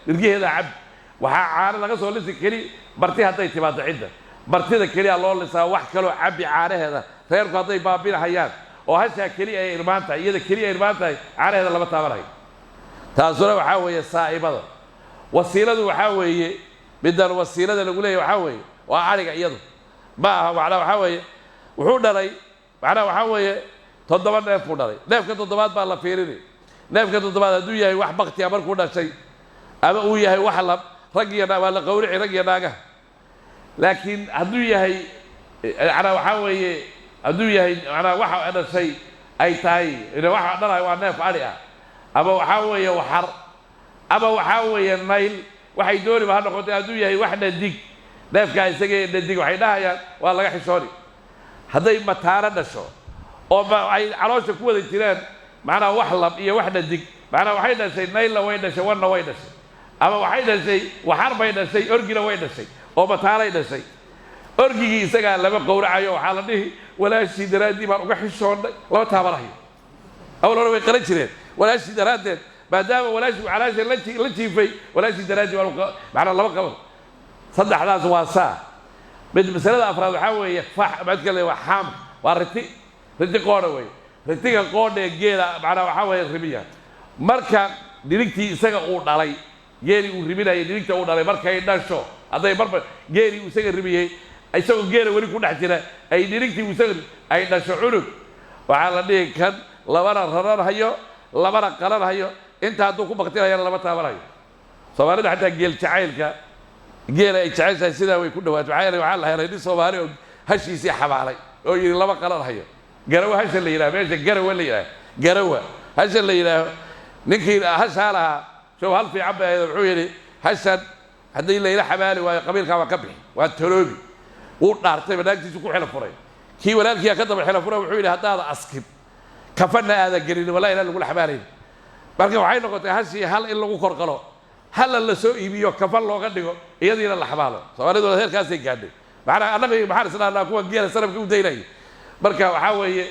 nirgiheeda cabbi. Waxaa caano laga soo lisi keli marti hadday timaado, cidda martida keliya loo lisaa. Wax kaloo cabbi caanaheeda reerku hadday baabinahayaan oo hashaa keli ay irmaan tahay, iyada keliya ay irmaan tahay, caanaheeda lama taabanayo. Taasuna waxaa weeye saa'ibada. Wasiiladu waxaa weeye middan wasiilada lagu leeyahy waxaa weeye waa adhiga. Iyadu ma aha. Macnaa waxaa weeye wuxuu dhalay, macnaa waxaa weeye 7 neef buu dhalay. Neefka 7aad baa la fiirini. Neefka 7aad hadduu yahay wax bakti ah markuu dhashay ama uu yahay wax lab, rag iyo waa la qawrici, rag iyo naagaha. Laakiin hadduu yahay, macnaa waxaa weeye hadduu yahay, macnaa waxa dhashay ay tahay, waxa dhalay waa neef adhi ah ama waxaa weeye waxar ama waxaa weeye nayl, waxay dooniba ha noqotay, hadduu yahay wax dhadig, neefkaa isaga dhadig, waxay dhahayaan waa laga xishooni. Hadday mataano dhasho oo ay caloosha ku wada jiraan, macnaa wax lab iyo wax dhadig, macnaa waxay dhashay naylna way dhashay, wanna way dhashay, ama waxay dhashay waxar bay dhashay, orgina way dhashay oo mataanay dhashay, orgigii isagaa lama qowracayo. Waxaa la dhihi walaashii daraaddii baan uga xishoonnay, lama taabanayo. Awal hore way qalan jireen. Walaashii daraaddeed, maadaama walaashii calaasha la jiifay, walaashii daraaddii baan macnaa lama qaban. Saddexdaas waa saa. Mid masalada afraad waxaa weeye fax mid kale waa xaamka, waa riti, riti qoodha weeye. Ritiga qoodha ee geela macnaa waxaa weeye rimiya. Marka dhirigtii isaga uu dhalay, geelii uu riminayay, dhirigta uu dhalay markay dhasho, hadday marba geelii uu isaga rimiyey isagoo geela weli ku dhex jira ay dhirigtii uu isaga ay dhasho cunug, waxaa la dhihi kan labana raranhayo, labana qalanhayo, inta hadduu ku baktinayana lama taabanayo. Soomaalida xataa geel jacaylka geela ay jeceshahay sidaa way ku dhawaato. Maxaa yeelay waxaa la helay nin Soomaali oo hashiisii xabaalay oo yidhi lama qalanhayo. Garawa hasha la yidhaho, meesha garawa la yidhaho, garawa hasha la yidhaaho, ninkii hashaa lahaa show hal fiican bay ahayd. Wuxuu yidhi hashan haddii layla xabaali waayo qabiilkaa waa ka bixi, waa taloobi. Wuu dhaartay, banaagtiisu ku xilo furay. Kii walaalkiiyaa ka daba xilo furay. Wuxuu yidhi haddaada askin kafanna aada gelin, wallahi inaan lagula xabaalayn. Marka waxay noqotay hashii hal in lagu korqalo, hala la soo iibiyo, kafan looga dhigo, iyadiina la xabaalo. Soomaalidu heerkaasay gaadhay. Macnaa annaga maxaan isdhahnaa kuwa geela sanamka u daynaya? Marka waxaa weeye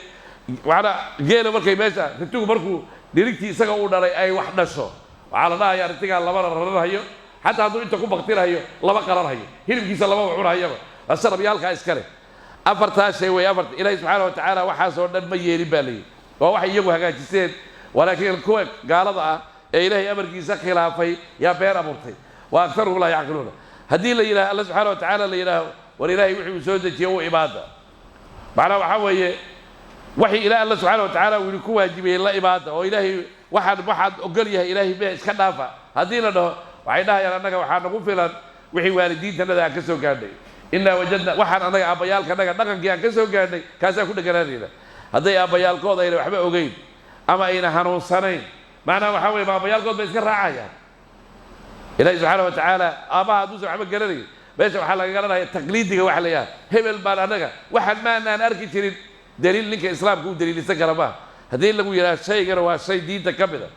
macnaa geela markay meesha ritigu markuu dhirigtii isaga uu dhalay ay wax dhasho, waxaa la dhahayaa ritigaa labana raranhayo, Xataa hadduu inta ku baktinayo lama qalanhayo, hilibkiisa lamaba cunahayaba, sanamyaalkaa iska leh. Afartaa shay wey afarta. Ilaahi subxaana wa tacaala waxaasoo dhan ma yeelin baa layidhi, waa waxay iyagu hagaajiseen. Walaakiin kuwa gaalada ah ee ilaahay amarkiisa khilaafay yaa been abuurtay. Wa aktaruhum laa yacqiluuna. Haddii la yidhaha Alla subxaana wa tacaala la yidhaaho war ilaahay wixii uu soo dejiye u imaada, macnaha waxaa weeye waxii ilaah Alla subxaana wa tacaala uu ku waajibiyey la imaada, oo ilaahay waxaan waxaad ogol yahay ilaahay mee iska dhaafa. Haddii la dhaho waxay dhahayaan annaga waxaa nagu filan wixii waalidiintanada aan ka soo gaadhnay, innaa wajadna, waxaan annaga aabbayaalkanaga dhaqankii aan ka soo gaadhnay kaasaan ku dheganaanayna. Hadday aabbayaalkood ayna waxba ogeyn ama ayna hanuunsanayn, macnaha waxaa weye aabbayaalkood bay iska raacayaan. Ilaahi subxaana wa tacaala aabbaha hadduusan waxba garanayn, meesha waxaa laga garanaya taqliidiga. Waxa la yidhaha hebel baan annaga waxaan maanaan arki jirin, daliil ninka islaamka uu daliilisan kara maaha. Haddii lagu yidhaha shaygana waa shay diinta ka mid a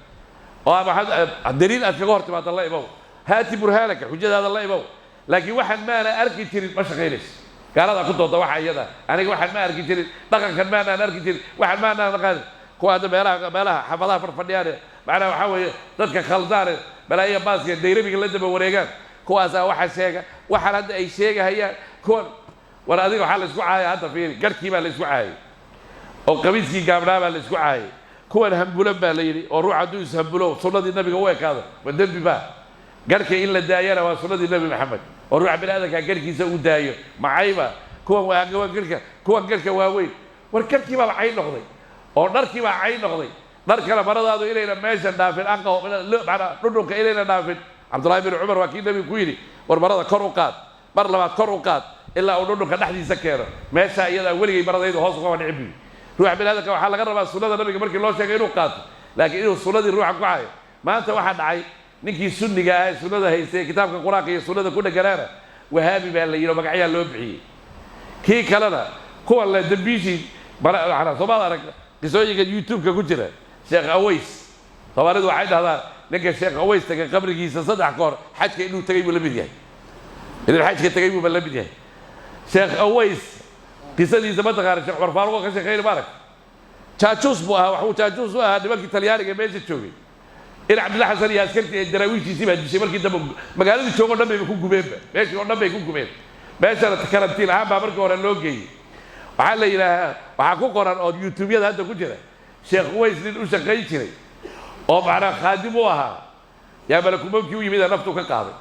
oo ama daliil aad kaga hor timaada la imow, haati burhaanaka, xujadaada la imow. Laakiin waxaan maana arki jirin ma shaqaynayso. Gaaladaa ku dooda waxa iyada, aniga waxaan ma arki jirin, dhaqankan maanaan arki jirin, waxaan maanaan aqaanin. Kuwa hadda meelaha xaafadaha farfadhiyaane, macnaha waxaa weeye dadka khaldaane balaayo baaska dayrabiga la daba wareegaan, kuwaasaa waxa sheega waxaan hadda ay sheegahayaan kuwan. War adiga waxaa la isku caaya hadda fiiri, garhkii baa la isku caayay oo qamiiskii gaabnaa baa la isku caayay. Kuwan hambulan baa la yidhi, oo ruux hadduu ishambulo sunnadii nabiga u ekaado ma dembi baa? Garhka in la daayana waa sunnadii Nabi Maxamed, oo ruuxa bini aadamkaa garhkiisa uu daayo macayba. Kuwan waa garhka, kuwan garhka waaweyn, war garhkii baaba cay noqday oo dharkii baa cay noqday. Dharkana maradaadu inayna meesha dhaafin, manaa dhudhunka inayna dhaafin. Cabdullaahi bin Cumar waa kii nabigu ku yidhi war marada kor u qaad, mar labaad kor u qaad ilaa uu dhudhunka dhexdiisa keeno. Meeshaa iyadaa weligay maradaydu hoos ugama dhicin buyi. Ruuxa bini aadamka waxaa laga rabaa sunnada nabiga markii loo sheegay inuu qaato, laakiin inuu sunnadii ruuxa ku cayo. Maanta waxaa dhacay ninkii sunniga ah ee sunnada haystay, kitaabka qur-aanka iyo sunnada ku dheganaana wahaabi baa la yidhi oo magacyaa loo bixiyey. Kii kalena kuwan la dambiishii soomaad arag qisooyinka YouTube-ka ku jira. Sheekh Aways, soomaalidu waxay dhahdaan ninka Sheekh Aways tagay qabrigiisa 3 koor xajka inuu tagay buu la mid yahay, inuu xajka tagay buuba la mid yahay. Sheekh Aways qisadiisa ma taqaana? Sheekh Cumar Faaruq oo ka sheekayna ma arag? Jaajuus buu ahaa, waxuu jaajuus u ahaa nimankii Talyaaniga meesha joogay. In Cabdilla Xasan iyo askartii daraawiishiisii baa dishay markii dambe, magaaladii joogo o dhan bayba ku gubeenba, meeshii oo dhan bay ku gubeen. Meeshana karantiin ahaan baa markii hore loo geeyey. Waxaa la yidhaahaa, waxaa ku qoran oo YouTube-yada hadda ku jira, Sheekh Uways nin u shaqayn jiray oo macnaa khaadim u ahaa yaa malakumowkii u yimid ee naftuu ka qaaday.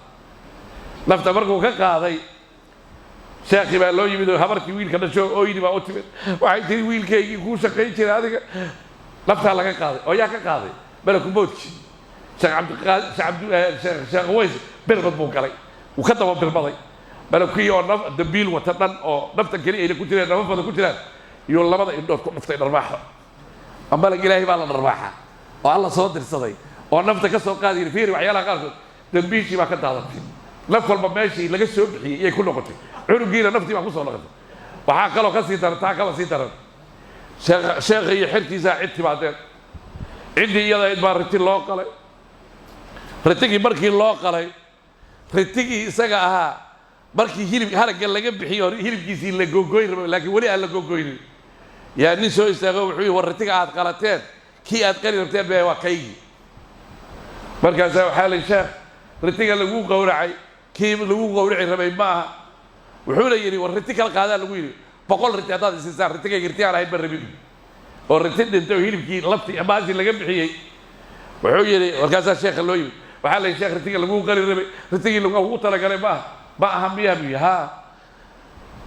Nafta markuu ka qaaday sheekhii baa loo yimid oo habartii wiilka dhasho ooyni baa u timid. Waxay tiri wiilkaygii kuu shaqayn jiray adiga naftaa laga qaaday. Oo yaa ka qaaday? Malakumowdkii. Sheekh Cabdiqaadir, sheekh Sheekh Uways birmad buu galay, wuu ka daba birmaday malakii oo naf dambiil wata dhan oo nafta keli ayna ku jireen, nafa badan ku jiraan, iyo labada indhood ku dhuftay dharbaaxo. Malag ilaahay baa la dharbaaxa oo Alla soo dirsaday oo nafta ka soo qaadayay. Fiiri waxyaalaha qaarkood, dambiishii baa ka daadatay, naf walba meeshii laga soo bixiyey iyay ku noqotay, cunugiina naftii baa ku soo noqotay. Waxaa kaloo ka sii daran, taa kaba sii daran, sheekha iyo xertiisaa cid timaadeen. Ciddii iyada ahayd baa riti loo qalay. Ritigii markii loo qalay, ritigii isaga ahaa markii hilib haragga laga bixiyo hilibkiisii la gogoyn rabo, laakiin weli aan la gogoynin, yaa nin soo istaago wuxuu yihi war ritiga aad qalateen kii aad qali rabteen be waa kaygii. Markaasaa waxaa la sheekh ritiga lagu qowracay kii lagu qowraci rabay ma aha. Wuxuuna yidhi war riti kala qaadaa lagu yidhi, 100 riti haddaad isiisaan ritigayga riti aan ahayn ba rabin, oo riti dhintay oo hilibkii laftii baashii laga bixiyey. Wuxuu yidhi markaasaa sheekha loo yimid, waxaa la yidhi sheekh ritiga lagu qali rabay ritigii lagu talagalay ma aha, ma aha miyaa? Buu yidhi haa.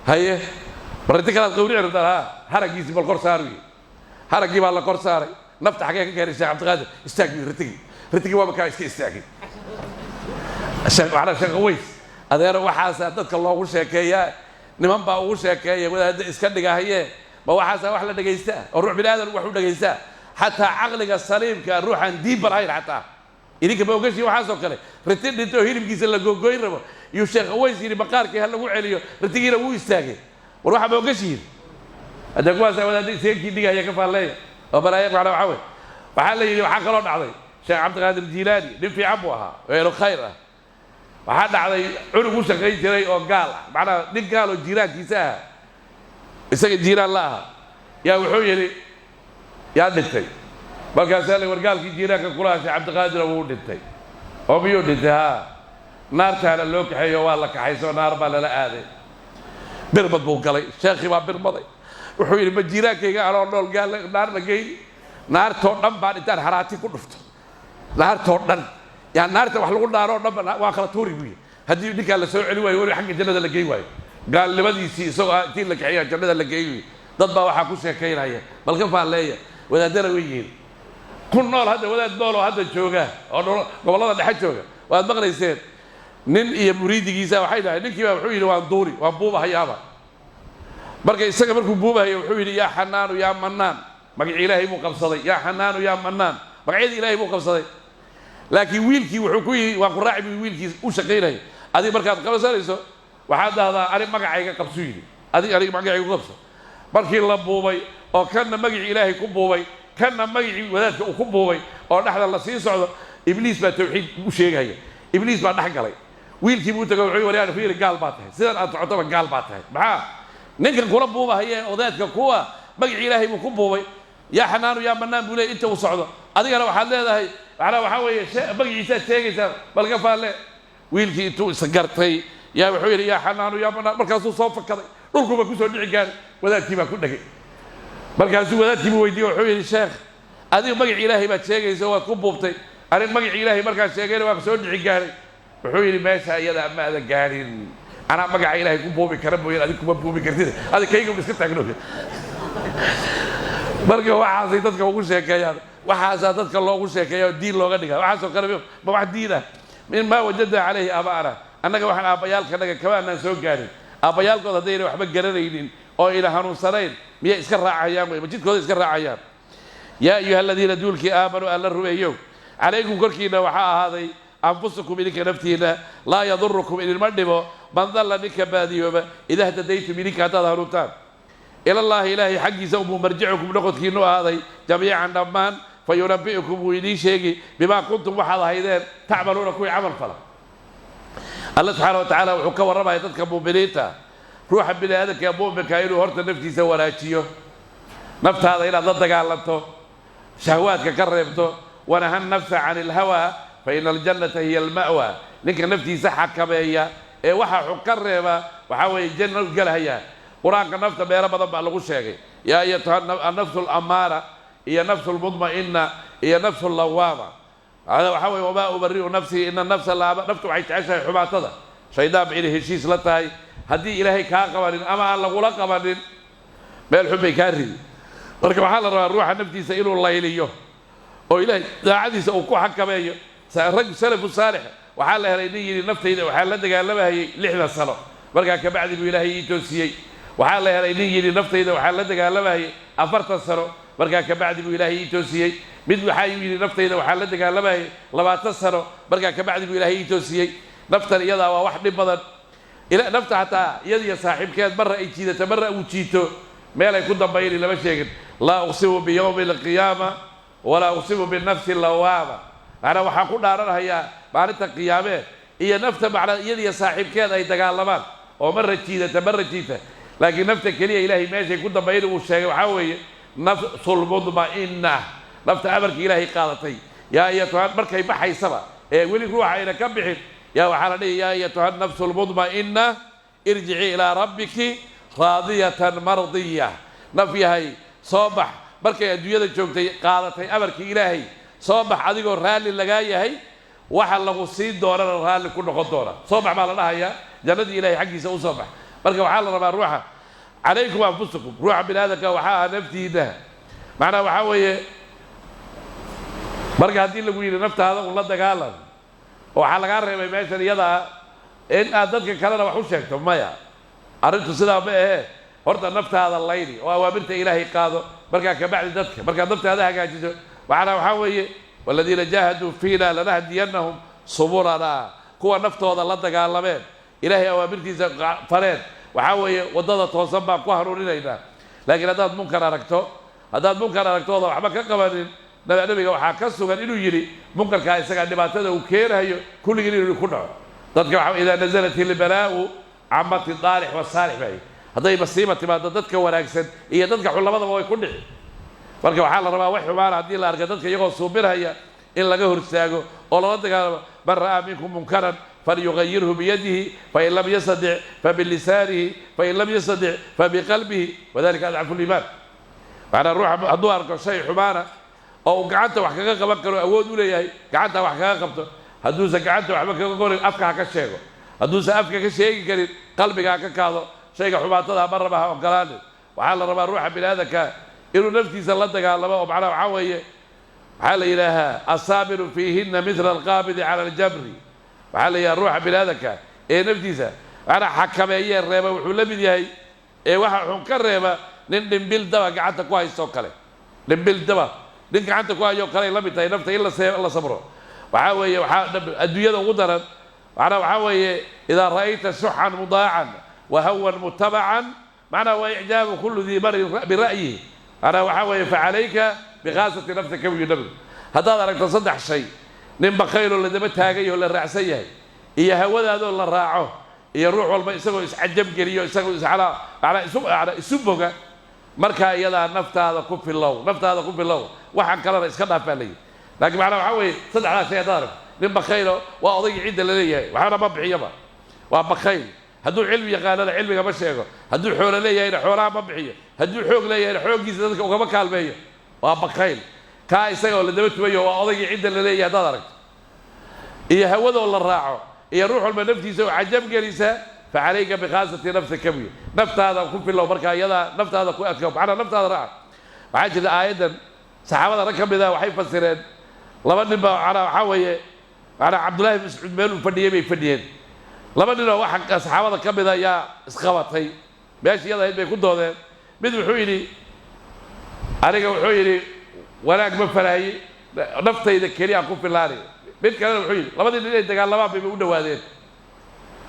Haye, ma riti kalaad qawrici rabtaan? Haa. Haraggiisii bal kor saaru yidhi. Haraggii baa la kor saaray. Nafta xagee ka keenay? Sheekh Cabdiqaadir istaag buu yidhi. Ritigii waaba kaa iska istaagay. Macnaa Sheekh Aways adeero waxaasaa dadka loogu sheekeeyaa, niman baa ugu sheekeeya wadaadda iska dhigahaye. Ma waxaasaa wax la dhegaystaa oo ruux bini aadan wax u dhegaystaa? Xataa caqliga saliimka ruuxaan diinba lahayn xataa idinka ma ogashiin waxaasoo kale. Riti dhintay oo hilibkiisa la gogoyn rabo iyuu Sheekh Aways yidhi maqaarkii ha lagu celiyo, ritigiina wuu istaagay. War waxaa ma ogashiin? Haddee kuwaasaa wadaadda iseegkii dhigahaya ka faalleeya oo balaayo. Macnaa waxaa wey waxaa la yidhi waxaa kaloo dhacday Sheekh Cabdiqaadir Jiilaani nin fiican buu ahaa oo eelo khayr ah. Waxaa dhacday cunug u shaqayn jiray oo gaal ah, macnaa nin gaal oo jiiraankiisa ah, isaga jiiraan la aha, yaa wuxuu yidhi yaa dhintay. Markaasaa la war gaalkii jiiraanka kulaha Sheekh Cabdiqaadir wuu dhintay. Oo miyuu dhintay? Haa. Naartaana loo kaxeeyo, waa la kaxayso, naar baa lala aaday. Birmad buu galay, sheekhii baa birmaday. Wuxuu yidhi, ma jiiraankayga anoo nool gaal naar la geyni? Naartoo dhan baan intaan haraati ku dhufto, naartoo dhan yaa naarta wax lagu dhaaroo dhan ba waa kala tuuri, buu yidhi, haddii ninkaa la soo celi waayo, weli xagga jannada la geyn waayo. Gaalnimadiisii isagoo ah intii la kaxeeya jannada la geey. Dad baa waxaa ku sheekaynaya, bal ka faalleeya. Wadaadana way yihiin ku nool hadda, wadaad nool oo hadda jooga oo gobollada dhexe jooga, waad maqlayseen. Nin iyo muriidigiisa waxay dhahay, ninkii baa wuxuu yidhi, waan duuri, waan buubahayaaba. Marka isaga markuu buubahayo wuxuu yidhi, yaa Xanaanu yaa Mannaan. Magacii Ilaahay buu qabsaday, yaa Xanaanu yaa Mannaan, magacyadii Ilaahay buu qabsaday. Laakiin wiilkii wuxuu ku yidhi, waan ku raaci, buu wiilkii u shaqaynaya. Adiga markaad qabsanayso waxaad dhahdaa, ani magacayga qabsuu yidhi, adig aniga magacayga ku qabso. Markii la buubay oo kanna magicii Ilaahay ku buubay, kanna magicii wadaadka uu ku buubay, oo dhexda la sii socdo, Ibliis baa tawxiid u sheegaya. Ibliis baa dhex galay. Wiilkii buu tago, wuxuu wariyaan, fiiri, gaal baa tahay, sidan aad socotaba gaal baa tahay. Maxaa ninkan kula buubahayee? Odaadka kuwa magicii Ilaahay buu ku buubay, yaa Xanaanu yaa Mannaan buu leeyay inta uu socdo. Adigana waxaad leedahay, macnaa waxaa weeye, magaciisaad sheegaysaa. Bal ka faalle. Wiilkii intuu isgartay yaa wuxuu yidhi, yaa Xanaanu yaa Mannaan. Markaasuu soo fakaday, dhulkuba kusoo dhici gaaray, wadaadkii baa ku dhegay. Markaasuu wadaadkii buu weydiiyey, wuxuu yidhi, sheekh, adiga magacii Ilaahay baad sheegaysa, waad ku buubtay, anig magacii Ilaahay markaan sheegayna waan soo dhici gaaray. Wuxuu yidhi, meesha iyada ma adan gaarin, anaa magaca Ilaahay ku buubi kara mooyaan, adig kuma buubi kartid, adig kayga iska taagno. Marka waxaasay dadka ugu sheekeeyaan, waxaasaa dadka loogu sheekeeya oo diin looga dhiga. Waxaasoo kale ma wax diin ah? Min maa wajadna calayhi aabaa'ana, annaga waxaan aabbayaalkanaga kama anaan soo gaarin. Aabbayaalkood haddayna waxba garanaynin oo ayna hanuunsanayn, miyay iska raacayaan? Wey, ma jidkooda iska raacayaan? Yaa ayuha aladiina, duulkii, aamanuu, alla rumeeyow, calaykum, korkiina waxaa ahaaday, anfusukum, idinka naftiina. Laa yadurukum, idinma dhibo, man dalla, ninka baadiyooba, idaa htadaytum, idinka haddaad hanuuntaan. Ilallaahi, Ilaahay xaggiisa unbuu, marjicukum, noqodkiinu ahaaday, jamiican, dhammaan. Fa yunabi'ukum, wuu idiin sheegi, bimaa kuntum, waxaad ahaydeen, tacmaluuna, kuwii camal fala. Alla subxaana wa tacaala wuxuu ka warramaya dadka mu'miniinta. Ruuxa bini aadamka ee mu'minka inuu horta naftiisa wanaajiyo, naftaada inaad la dagaalanto, shahwaadka ka reebto. Wanaha nafsa can ilhawaa fa ina aljannata hiya alma'wa. Ninka naftiisa xakameeya ee waxa xun ka reeba, waxaa weeye janna u gelhayaa. Qur-aanka nafta meelo badan baa lagu sheegay, yaa ayatuha annafsu alammaara iyo nafsu lmudma'ina iyo nafsu lawaama. Hada waxaa weye, wamaa ubari'u nafsii ina nafsa laama. Naftu waxay jeceshahay xumaatada, shaydaan ba inay heshiis la tahay. Haddii Ilaahay kaa qabanin ama aan lagula qabanin, meel xun bay kaa ridi. Marka waxaa la rabaa ruuxa naftiisa inuu layliyo oo Ilaahay daacadiisa uu ku xakameeyo. Rag salafu saalix waxaa la helay nin yidhi, naftayda waxaa la dagaalamahayay 60 sano, markaa kabacdi buu Ilaahay ii toosiyey. Waxaa la helay nin yidhi, naftayda waxaa la dagaalamahayay 40 sano, markaa kabacdi buu Ilaahay ii toosiyey. Mid waxaa yidhi, naftayda waxaa la dagaalamayay 20 sano, markaa kabacdi buu Ilaahay ii toosiyey. Naftan iyadaa waa wax dhib badan. Nafta hataa iyadiyo saaxiibkeed marra ay jiidato, marra uu jiito, meel ay ku dambayni lama sheegin. Laa uqsimu biyowmi alqiyaama walaa uqsimu binafsi lawaama. Macnaa waxaan ku dhaaranhayaa maalinta qiyaamee iyo nafta, macnaa iyadiyo saaxiibkeed ay dagaalamaan oo marra jiidata, marra jiita. Laakiin nafta keliya Ilaahay meeshay ku dambayni uu sheegay waxaa weeye nafsulmudma'ina, nafta amarka Ilaahay qaadatay. Yaa ayatuha, markay baxaysaba ee weli ruuxa ayna ka bixin, yaa waxaa la dhihi, yaa ayatuha nafsu lmudma'ina irjici ilaa rabbiki raadiyatan mardiya. Naf yahay, soo bax. Markay adduunyada joogtay qaadatay amarkii Ilaahay, soo bax adigoo raalli lagaa yahay, waxa lagu siin doonana raalli ku noqon doona. Soo bax baa la dhahayaa, jannadii Ilahay xaggiisa u soo bax. Marka waxaa la rabaa ruuxa, calaykum anfusukum, ruuxa bini aadamka waxaa ah naftiina. Macnaha waxaa weeye, marka haddii lagu yidhi naftaada un la dagaalan, waxaa lagaa reebay meeshan iyadaa in aad dadka kalena wax u sheegto. Maya, arrintu sidaa ma ahee. Horta naftaada layni oo awaamirta Ilaahay qaado, markaa kabacdi dadka, markaad naftaada hagaajiso. Macnaa waxaa weeye, waladiina jaahaduu fiina lanahdiyannahum subulanaa. Kuwa naftooda la dagaalameen, Ilaahay awaamirtiisa fareen, waxaa weeye waddada toosan baan ku hanuuninaynaa. Laakiin haddaad munkar aragto ooda waxba ka qabanin, Nabiga waxaa ka sugan inuu yidhi, munkarkaa isagaa dhibaatada uu keenayo kulligiin inuu ku dhaco dadka. Waxaa idaa nazalat ilbalaa'u camati daalix wasaalix baa. Hadday masiiba timaado, dadka wanaagsan iyo dadka xun labadaba way ku dhici. Marka waxaa la rabaa wax xumaana haddii la arka, dadka iyagoo suubinhaya in laga horstaago oo lala dagaalamo. Man ra'aa minkum munkaran. Falyugayirhu biyadihi, fain lam yastadic fabilisaanihi, fain lam yastadic fabiqalbihi, wadalika adcafu liimaan. Macnaa ruuxa hadduu arko shay xumaana oo uu gacanta wax kaga qaban karo, awood u leeyahay, gacanta wax kaga qabto. Hadduusan gacanta waxba kaga qorin, afka ha ka sheego. Hadduusan afka ka sheegi karin, qalbiga ha ka kaado. Shayga xumaatada ma raba, ha ogolaanin. Waxaa la rabaa ruuxa bini aadanka inuu naftiisa la dagaalamo, oo macnaha waxaa weeye, waxaa la yidhaahaa asaabiru fiihinna mithla alqaabidi cala aljabri. Waxaa la yidhaha ruuxa bini aadanka ee naftiisa macnaa xakameeyee reeba wuxuu la mid yahay ee waxa xun ka reeba nin dhimbil daba gacanta ku haystoo kale. Dhimbil daba nin gacanta ku hayoo kale ay la mid tahay nafta in la sabro. Waxaa weeye waxaa adduunyada ugu daran, macnaa waxaa weeye idaa ra'ayta shuxan mudaacan wa hawan mutabacan, macnaa waa icjaabu kullu dii marin bira'yihi, macnaa waxaa weeye facalayka bikhaasati nafsika, buu nabigu. Haddaad aragto saddex shay: nin bakayloo la daba taagay oo la raacsan yahay, iyo hawadaadoo la raaco, iyo ruux walba isagoo iscajab geliyo, isagoo iscalaa macnaa isu macnaa isu boga, markaa iyadaa naftaada ku filow, naftaada ku filow, waxaan kalena iska dhaaf baa layidhi. Laakiin macnaa waxaa weeye saddexdaas shay haddaad aragto: nin bakaylo, waa odaygii cidda la leeyahay, waxbana ma bixiyaba, waa bakayl. Hadduu cilmi yaqaanana cilmiga ma sheego, hadduu xoolo leeyahayna xoolaha ma bixiyo, hadduu xoog leeyahayna xooggiisa dadka ugama kaalmeeyo, waa bakayl. Kaa isaga oo la daba tumayo, waa odaygii cidda la leeyahay haddaad aragto, iyo hawadoo la raaco, iyo ruux walba naftiisa oo cajab gelisa, fa calayka bikhaasati nafsika buyi, naftaada ku filow. Markaa iyadaa naftaada ku adko, macnaa naftaada raaca. Waxaa jirta aayaddan saxaabada rag ka mid ah waxay fasireen laba nin baa, macnaa waxaa weeye, macnaa Cabdullahi bin Mascuud meeluu fadhiyey bay fadhiyeen. Laba nin oo waxa saxaabada ka mid a yaa isqabatay meesha iyada ahayd bay ku doodeen. Mid wuxuu yidhi, aniga wuxuu yidhi wanaag ma faraaye, naftayda keliya aan ku filaanay. Mid kalena wuxuu yidhi, labadii nin inay dagaalamaan bayba u dhowaadeen.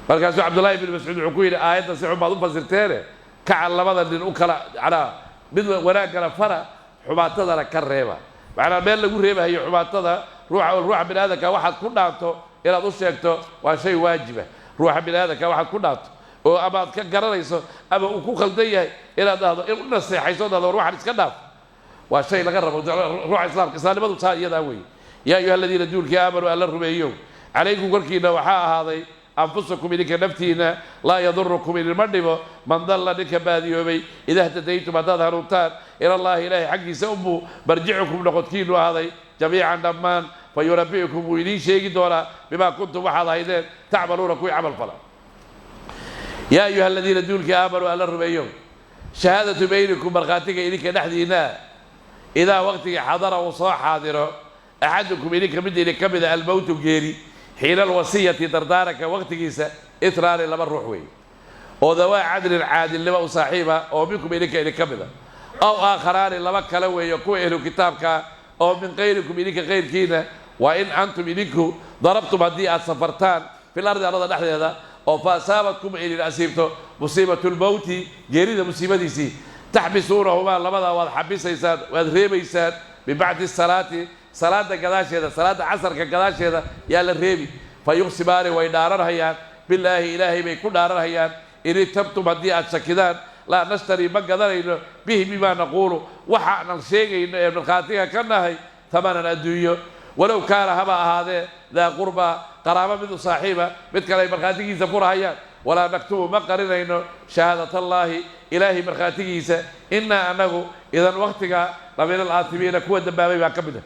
Markaasuu Cabdullaahi bin Mascuud wuxuu ku yidhi, aayadda si xun baad u fasirteene, kaca labada nin u kala, macnaa mid wanaaggana fara, xumaatadana ka reeba. Macnaa meel lagu reebahayo xumaatada, ruuxa bini aadamka waxaad ku dhaanto inaad u sheegto waa shay waajiba. Ruuxa bini aadamka waxaad ku dhaanto oo ama aad ka garanayso ama uu ku khaldan yahay inaad dhahdo, in u naseexayso, dhahdo war waxaan iska dhaaf, waa shay laga rabo ruuxa islaamka. Islaamnimadu taa iyadaa weeye. Yaa ayuha aladiina duulkii aamanuu alla rumeeyow, calaykum korkiina waxaa ahaaday anfusakum idinka naftiina. Laa yadurukum idinma dhibo man dalla ninka baadiyoobay, idaa htadaytum haddaad hanuuntaan. Ilallaahi ilaahay xaggiisa unbuu marjicukum noqodkiinu ahaaday jamiican dhammaan, fa yunabbi'ukum wuu idiin sheegi doonaa bimaa kuntum waxaad ahaydeen tacmaluuna kuwii camal fala. Yaa ayuha aladiina duulkii aamanuu alla rumeeyow, shahaadatu baynikum markhaatiga idinka dhexdiinna, idaa waqtigii xadara uu soo xaadiro axadukum idinka mid idin ka mida almowtu geeri, xiina alwasiyati dardaaranka waqtigiisa, itnaani laba ruux weeye oo dawaa cadlin caadilnimo u saaxiiba oo minkum idinka idin ka mida, aw aakharaani laba kale weeye kuwa ehlu kitaabka oo min kayrikum idinka kayrkiina. Waa in antum idinku darabtum haddii aad safartaan fil ardi arlada dhexdeeda, oo fa asaabatkum idin asiibto musiibatu lmowti geerida musiibadiisii, taxbisuunahumaa labadaa waad xabisaysaan, waad reebaysaan, min bacdi salaati salaada gadaasheeda, salaadda casarka gadaasheeda yaa la reebi. Fa yuqsimaani way dhaaranhayaan, bilaahi ilaahay bay ku dhaaranhayaan, in irtabtum haddii aad shakidaan, laa nashtarii ma gadanayno, bihi bimaa naquulu waxaanan sheegayno ee markhaatiga ka nahay, tamanan adduunyo, walow kaana haba ahaadee daa qurbaa qaraabo mid u saaxiiba, mid kale ay markhaatigiisa furahayaan. Walaa naktumu ma qarinayno shahaadatallaahi ilaahay markhaatigiisa, innaa annagu idan waqtiga la min alaatimiina kuwa dambaabay baa ka mid ah.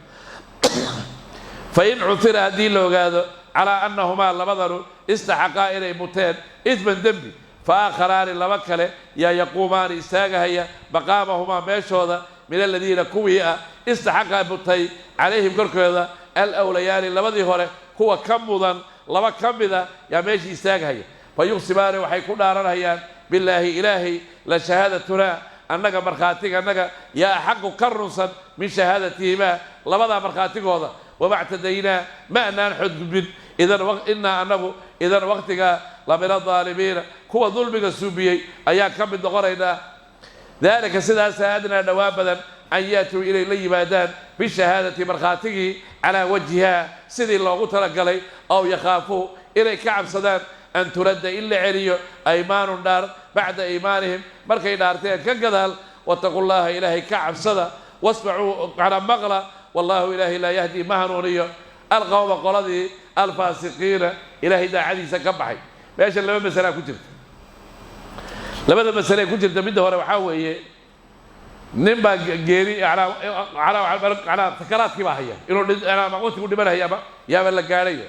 Fain cuhira haddii la ogaado calaa annahumaa labadanu istaxaqaa inay muteen idman dembi, fa aakharaani laba kale yaa yaquumaani istaagahaya maqaamahumaa meeshooda, min aladiina kuwii ah istaxaqa mutay calayhim korkooda alawlayaani labadii hore kuwa ka mudan laba ka mida yaa meeshii istaagahaya. Fa yuqsimaani waxay ku dhaaranhayaan bilaahi ilaahay, la shahaadatunaa annaga markhaatiga annaga yaa axaqu ka runsan min shahaadatihimaa labadaa markhaatigooda, wama ctadaynaa ma anaan xadgudbin, idan innaa annagu idan waqtigaa la min adaalimiina kuwa dulmiga suubiyey ayaa ka mid noqonaynaa. Daalika sidaasaa adnaa dhowaan badan an yaatuu inay la yimaadaan bishahaadati markhaatigii calaa wajhihaa sidii loogu talagalay, aw yakhaafuu inay ka cabsadaan an turadda in la celiyo aymaanun dhaar bacda iimaanihim markay dhaarteen ka gadaal. Wattaqu llaha ilaahay ka cabsada, wasmacuu macnaa maqla, wallaahu ilaahay laa yahdi ma hanuuniyo alqowma qoladii Alfaasiqiina, Ilaahay daacadiisa ka baxay. Meesha laba masalaa ku jirta. Labada masale ku jirta, midda hore waxaa weeye nin baa geeri manaa sakaraadkii baa haya, inuu waqtigu dhimanaya ama yaaba la gaadhaya,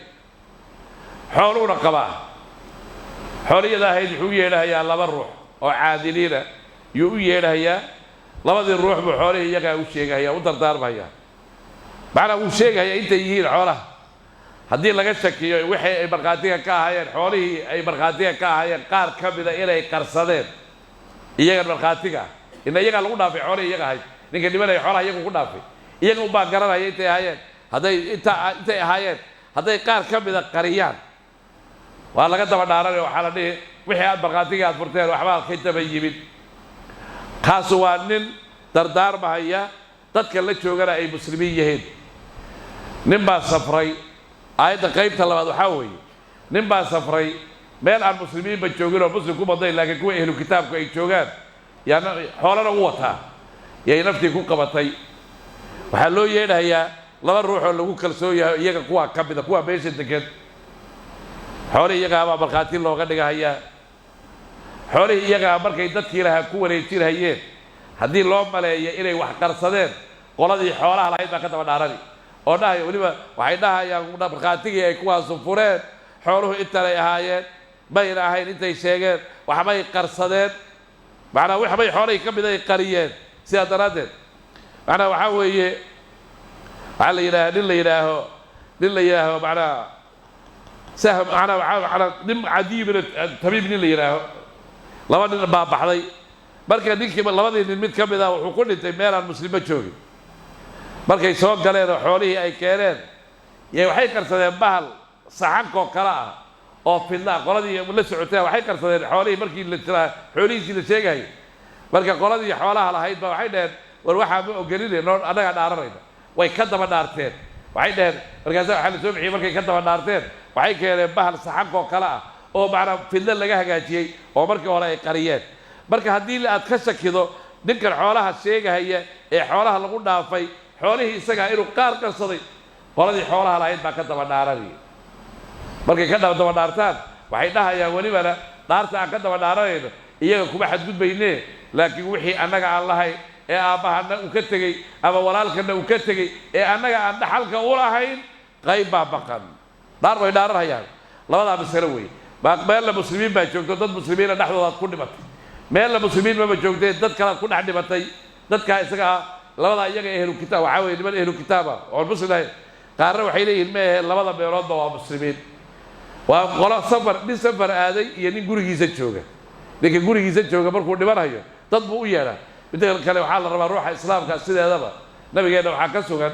xooluuna qabaa. Xooliyada ahayd wuxuu u yeedhahayaa laba ruux oo caadiliina yuu u yeedhahayaa. Labadii ruux buu xoolihii iyagaa u sheegahaya, u dardaarmaya. Macnaa wuu sheegahayaa intay yihiin xoolaha. Haddii laga shakiyo wixii ay markhaatiga ka ahaayeen, xoolihii ay markhaatiga ka ahaayeen qaar ka mida inay qarsadeen iyagan markhaatiga ah, ina iyagaa lagu dhaafay xoolihii iyaga ahayd. Ninka dhimanaya xoolaha iyagu ku dhaafay, iyaga unbaa garanaya intay ahaayeen. Hadday inta intay ahaayeen hadday qaar ka mida qariyaan, waa laga daba dhaaranaya. Waxaa la dhihi, wixii aad markhaatiga aad furteen waxbaa ka daba yimid. Kaasu waa nin dardaarmahaya, dadka la joogana ay muslimiin yihiin. Nin baa safray. Aayadda qaybta labaad waxaa weeye nin baa safray meel aan muslimiinba joogin oo muslim ku badnayn, laakiin kuwa ehlu kitaabku ay joogaan, yaa xoolana u wataa, yay naftii ku qabatay. Waxaa loo yeedhayaa laba ruux oo lagu kalsoon yahay iyaga kuwaa ka mida kuwaa meesha degan. Xoolihii iyagaabaa markhaati looga dhigahayaa. Xoolihii iyagaa markay dadkii lahaa ku wareejinhayeen, haddii loo maleeyo inay wax qarsadeen, qoladii xoolaha lahayd baa ka daba dhaarani oo dhahaya. Weliba waxay dhahayaan markhaatigii ay kuwaasu fureen, xooluhu intanay ahaayeen, mayna ahayn intay sheegeen, waxbay qarsadeen. Macnaa waxbay xoolihii ka mid ay qariyeen. Sidaa daraaddeed macnaa waxaa weeye, waxaa la yidhaaha nin la yidhaaho macnaa sahm, macnaa waxaa macnaa nin Cadiy bin Tabiib nin la yidhaaho. Laba nin baa baxday. Marka ninkii, labadii nin mid ka mid ah wuxuu ku dhintay meel aan muslimo joogin. Markay soo galeen oo xoolihii ay keeneen, yay waxay qarsadeen bahal saxankoo kale ah oo fidla. Qoladii la socoteen waxay qarsadeen xoolihii markii la jiraa xoolihiisii la sheegayay. Marka qoladii xoolaha lahayd ba waxay dhaheen, war waxaa ma ogoline, noo annagaa dhaaranayna. Way ka daba dhaarteen. Waxay dhaheen, markaasa waxaa la soo bixiyey, markay ka daba dhaarteen waxay keeneen bahal saxankoo kale ah oo macnaa fidlo laga hagaajiyey oo markii hore ay qariyeen. Marka haddii aad ka shakido ninkan xoolaha sheegahaya ee xoolaha lagu dhaafay, xoolihii isagaa inuu qaar qarsaday, qoladii xoolaha lahayd baa ka daba dhaaranaya. Markay ka daba dhaartaan, waxay dhahayaan, welibana dhaarta aan ka daba dhaaranayno iyaga kuma xadgudbaynee, laakiin wixii annaga aan lahayn ee aabbahana uu ka tegey ama walaalkana uu ka tegey ee annaga aan dhaxalka u lahayn, qayb baa maqan. Dhaar bay dhaaranhayaan. Labadaa masalo weeye. Meelna muslimiin baa joogto, dad muslimiina dhexdoodaad ku dhimatay. Meelna muslimiin maba joogtee, dad kalaad ku dhex dhimatay. Dadkaa isaga ah, labadaa iyaga ehlu kitaab waxaa weye niman ehlu kitaaba oon muslim ahayn. Qaarna waxay leeyihiin ma ahe, labada meeloodba waa muslimiin. Waa qolo safar, nin safar aaday iyo nin gurigiisa jooga. Ninka gurigiisa jooga markuu dhimanayo dad buu u yeedhaa. Midda kale, waxaa la rabaa ruuxa islaamka sideedaba, nabigeenna waxaa ka sugan,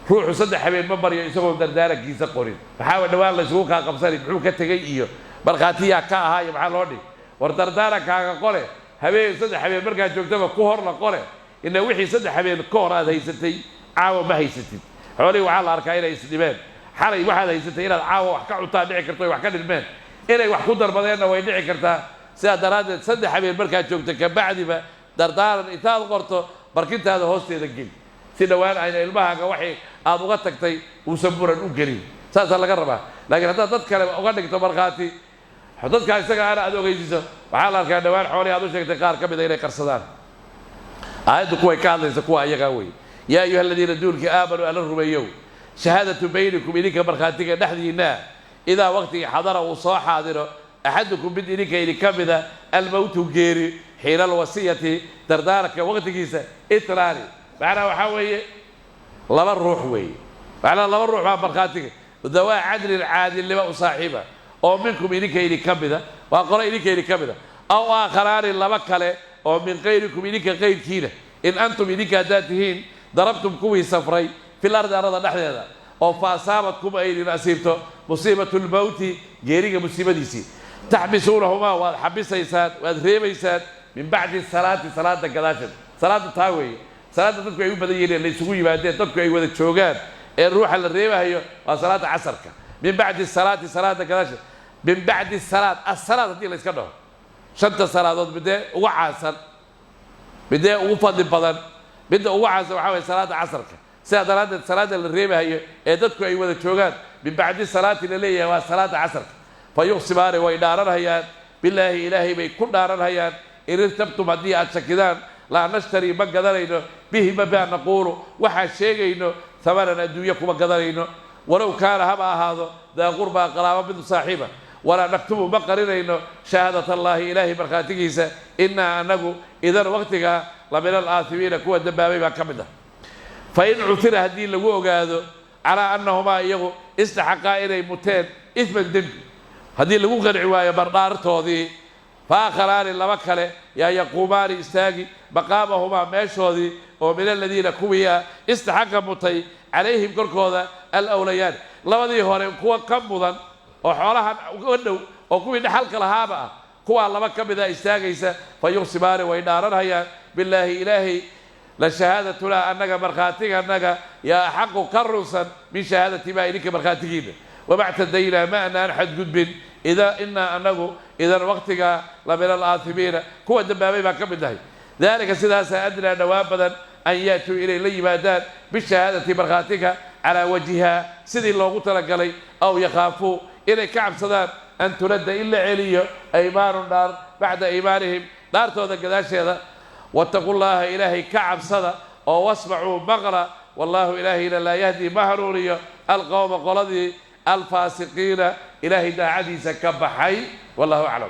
ruuxu 3 habeen ma baryo isagoo dardaarankiisa qorin. Maxaa dhawaan la isugu kaa qabsani, muxuu ka tegey iyo markhaatiyaa ka ahaa iyo maxaa loo dhig? War dardaarankaaga qore. Habeen, 3 habeen markaad joogtaba ku hor la qore. Ina wixii 3 habeen ka hor aad haysatay caawa ma haysatid. Xoolihii waxaa la arkaa inay isdhibeen. Xalay waxaad haysatay inaad caawa wax ka cuntaan dhici karto, ay wax ka dhilmeen, inay wax ku darbadeenna way dhici kartaa. Sidaa daraaddeed 3 habeen markaad joogto kabacdiba dardaaran intaad qorto barkintaada hoosteeda geli, si dhowaan ayna ilmahaaga waxay aad uga tagtay uusan muran u gelin. Saasaa laga rabaa. Laakiin haddaad dad kale uga dhigto markhaati, dadkaa isaga aana aad ogeysiiso, waxaa la arkaa dhowaan xoolihii aad u sheegtay qaar ka mida inay qarsadaan. Aayaddu kuway ka hadlaysa kuwa iyagaa wey. Yaa ayuha aladiina, duulkii, aamanuu, alla rumeeyow, shahaadatu baynikum, idinka markhaatiga dhexdiinaa, idaa waqtigii xadara uu soo xaadiro axadukum, mid idinka idinka mida, almowtu, geeri, xiina alwasiyati, dardaaranka waqtigiisa, itnaani, macnaha waxaa weeye laba ruux weeye. Macnaha laba ruux baa markhaatiga, dawaa cadlin, caadilnimo u saaxiiba, oo minkum, idinka idinka mida, waa qolo idinka idinka mida, aw aakharaani, laba kale oo min kayrikum, idinka kayrkiina, in antum, idinka haddaad tihiin, darabtum, kuwii safray, fil ardi, arlada dhexdeeda, oo fa asaabadkum, ay idin asiibto, musiibatu lmowti, geeriga musiibadiisii, taxbisuunahumaa, waad xabisaysaan, waad reebaysaan, min bacdi salaati, salaada gadaasheed. Salaadda taa weeye, salaadda dadku ay u badan yihiin ee la isugu yimaadeen, dadku ay wada joogaan ee ruuxa la reebahayo waa salaada casarka. Min bacdi salaati, salaada gadaasheed. Min bacdi salaat, asalaad haddii la iska dhaho, shanta salaadood midee ugu caansan, midee ugu fadli badan? Midda ugu caansan waxaa waye salaada casarka. Sidaa daraaddeed salaadda la reebahayo ee dadku ay wada joogaan min bacdi salaati la leeyahay waa salaadda casarka. Fa yuqsimaani, way dhaaranhayaan, bilaahi, ilaahay bay ku dhaaranhayaan, in irtabtum, haddii aad shakidaan, laa nashtarii, ma gadanayno, bihi ma baa naquulu, waxaan sheegayno, hamanan, adduunyo kuma gadanayno, walow kaana, haba ahaado, daa qurbaa, qaraabo mid saaxiiba. Walaa naktumu, ma qarinayno, shahaadat allaahi, ilaahay markhaatigiisa, innaa anagu idan waqtigaa la min alaahimiina, kuwa dambaabay baa ka mid ah. Fa in cuthira, haddii lagu ogaado, calaa annahumaa, iyagu, istaxaqaa, inay muteen, isman, dembi, haddii lagu qanci waayo bardhaartoodii, faakharaani, laba kale yaa, yaquumaani, istaagi, maqaamahumaa, meeshoodii, oo min aladiina, kuwii ah, istaxaqa, mutay, calayhim, korkooda, alawlayaan, labadii hore kuwa ka mudan oo xoolahan uga dhow oo kuwii dhexalka lahaaba ah, kuwaa laba ka mida istaagaysa. Fa yuqsimaani, way dhaaranhayaan, bilaahi, ilaahay, la shahaadatuna, annaga markhaatiga annaga yaa, axaqu, ka runsan, min shahaadatimaa, idinka markhaatigiina, wama ctadaynaa, ma anaan xadgudbin, ida inaa anagu idan waqtigaa la min alaahimiina, kuwa dambaabay baan ka mid nahay. Daalika, sidaasaa, adnaa, dhowaan badan, an yaatuu, inay la yimaadaan, bishahaadati, markhaatiga, calaa wajhihaa, sidii loogu talagalay, aw yakhaafuu, inay ka cabsadaan, an turadda, in la celiyo, aymaanun, dhaar, bacda aymaanihim, dhaartooda gadaasheeda. Wattaqu llaaha, ilaahay ka cabsada oo, wasmacuu, maqla. Wallaahu, ilaahayna, laa yahdi, ma hanuuniyo, alqowma, qoladii, alfaasiqiina, ilaahay daacadiisa ka baxay. Wallahu aclam.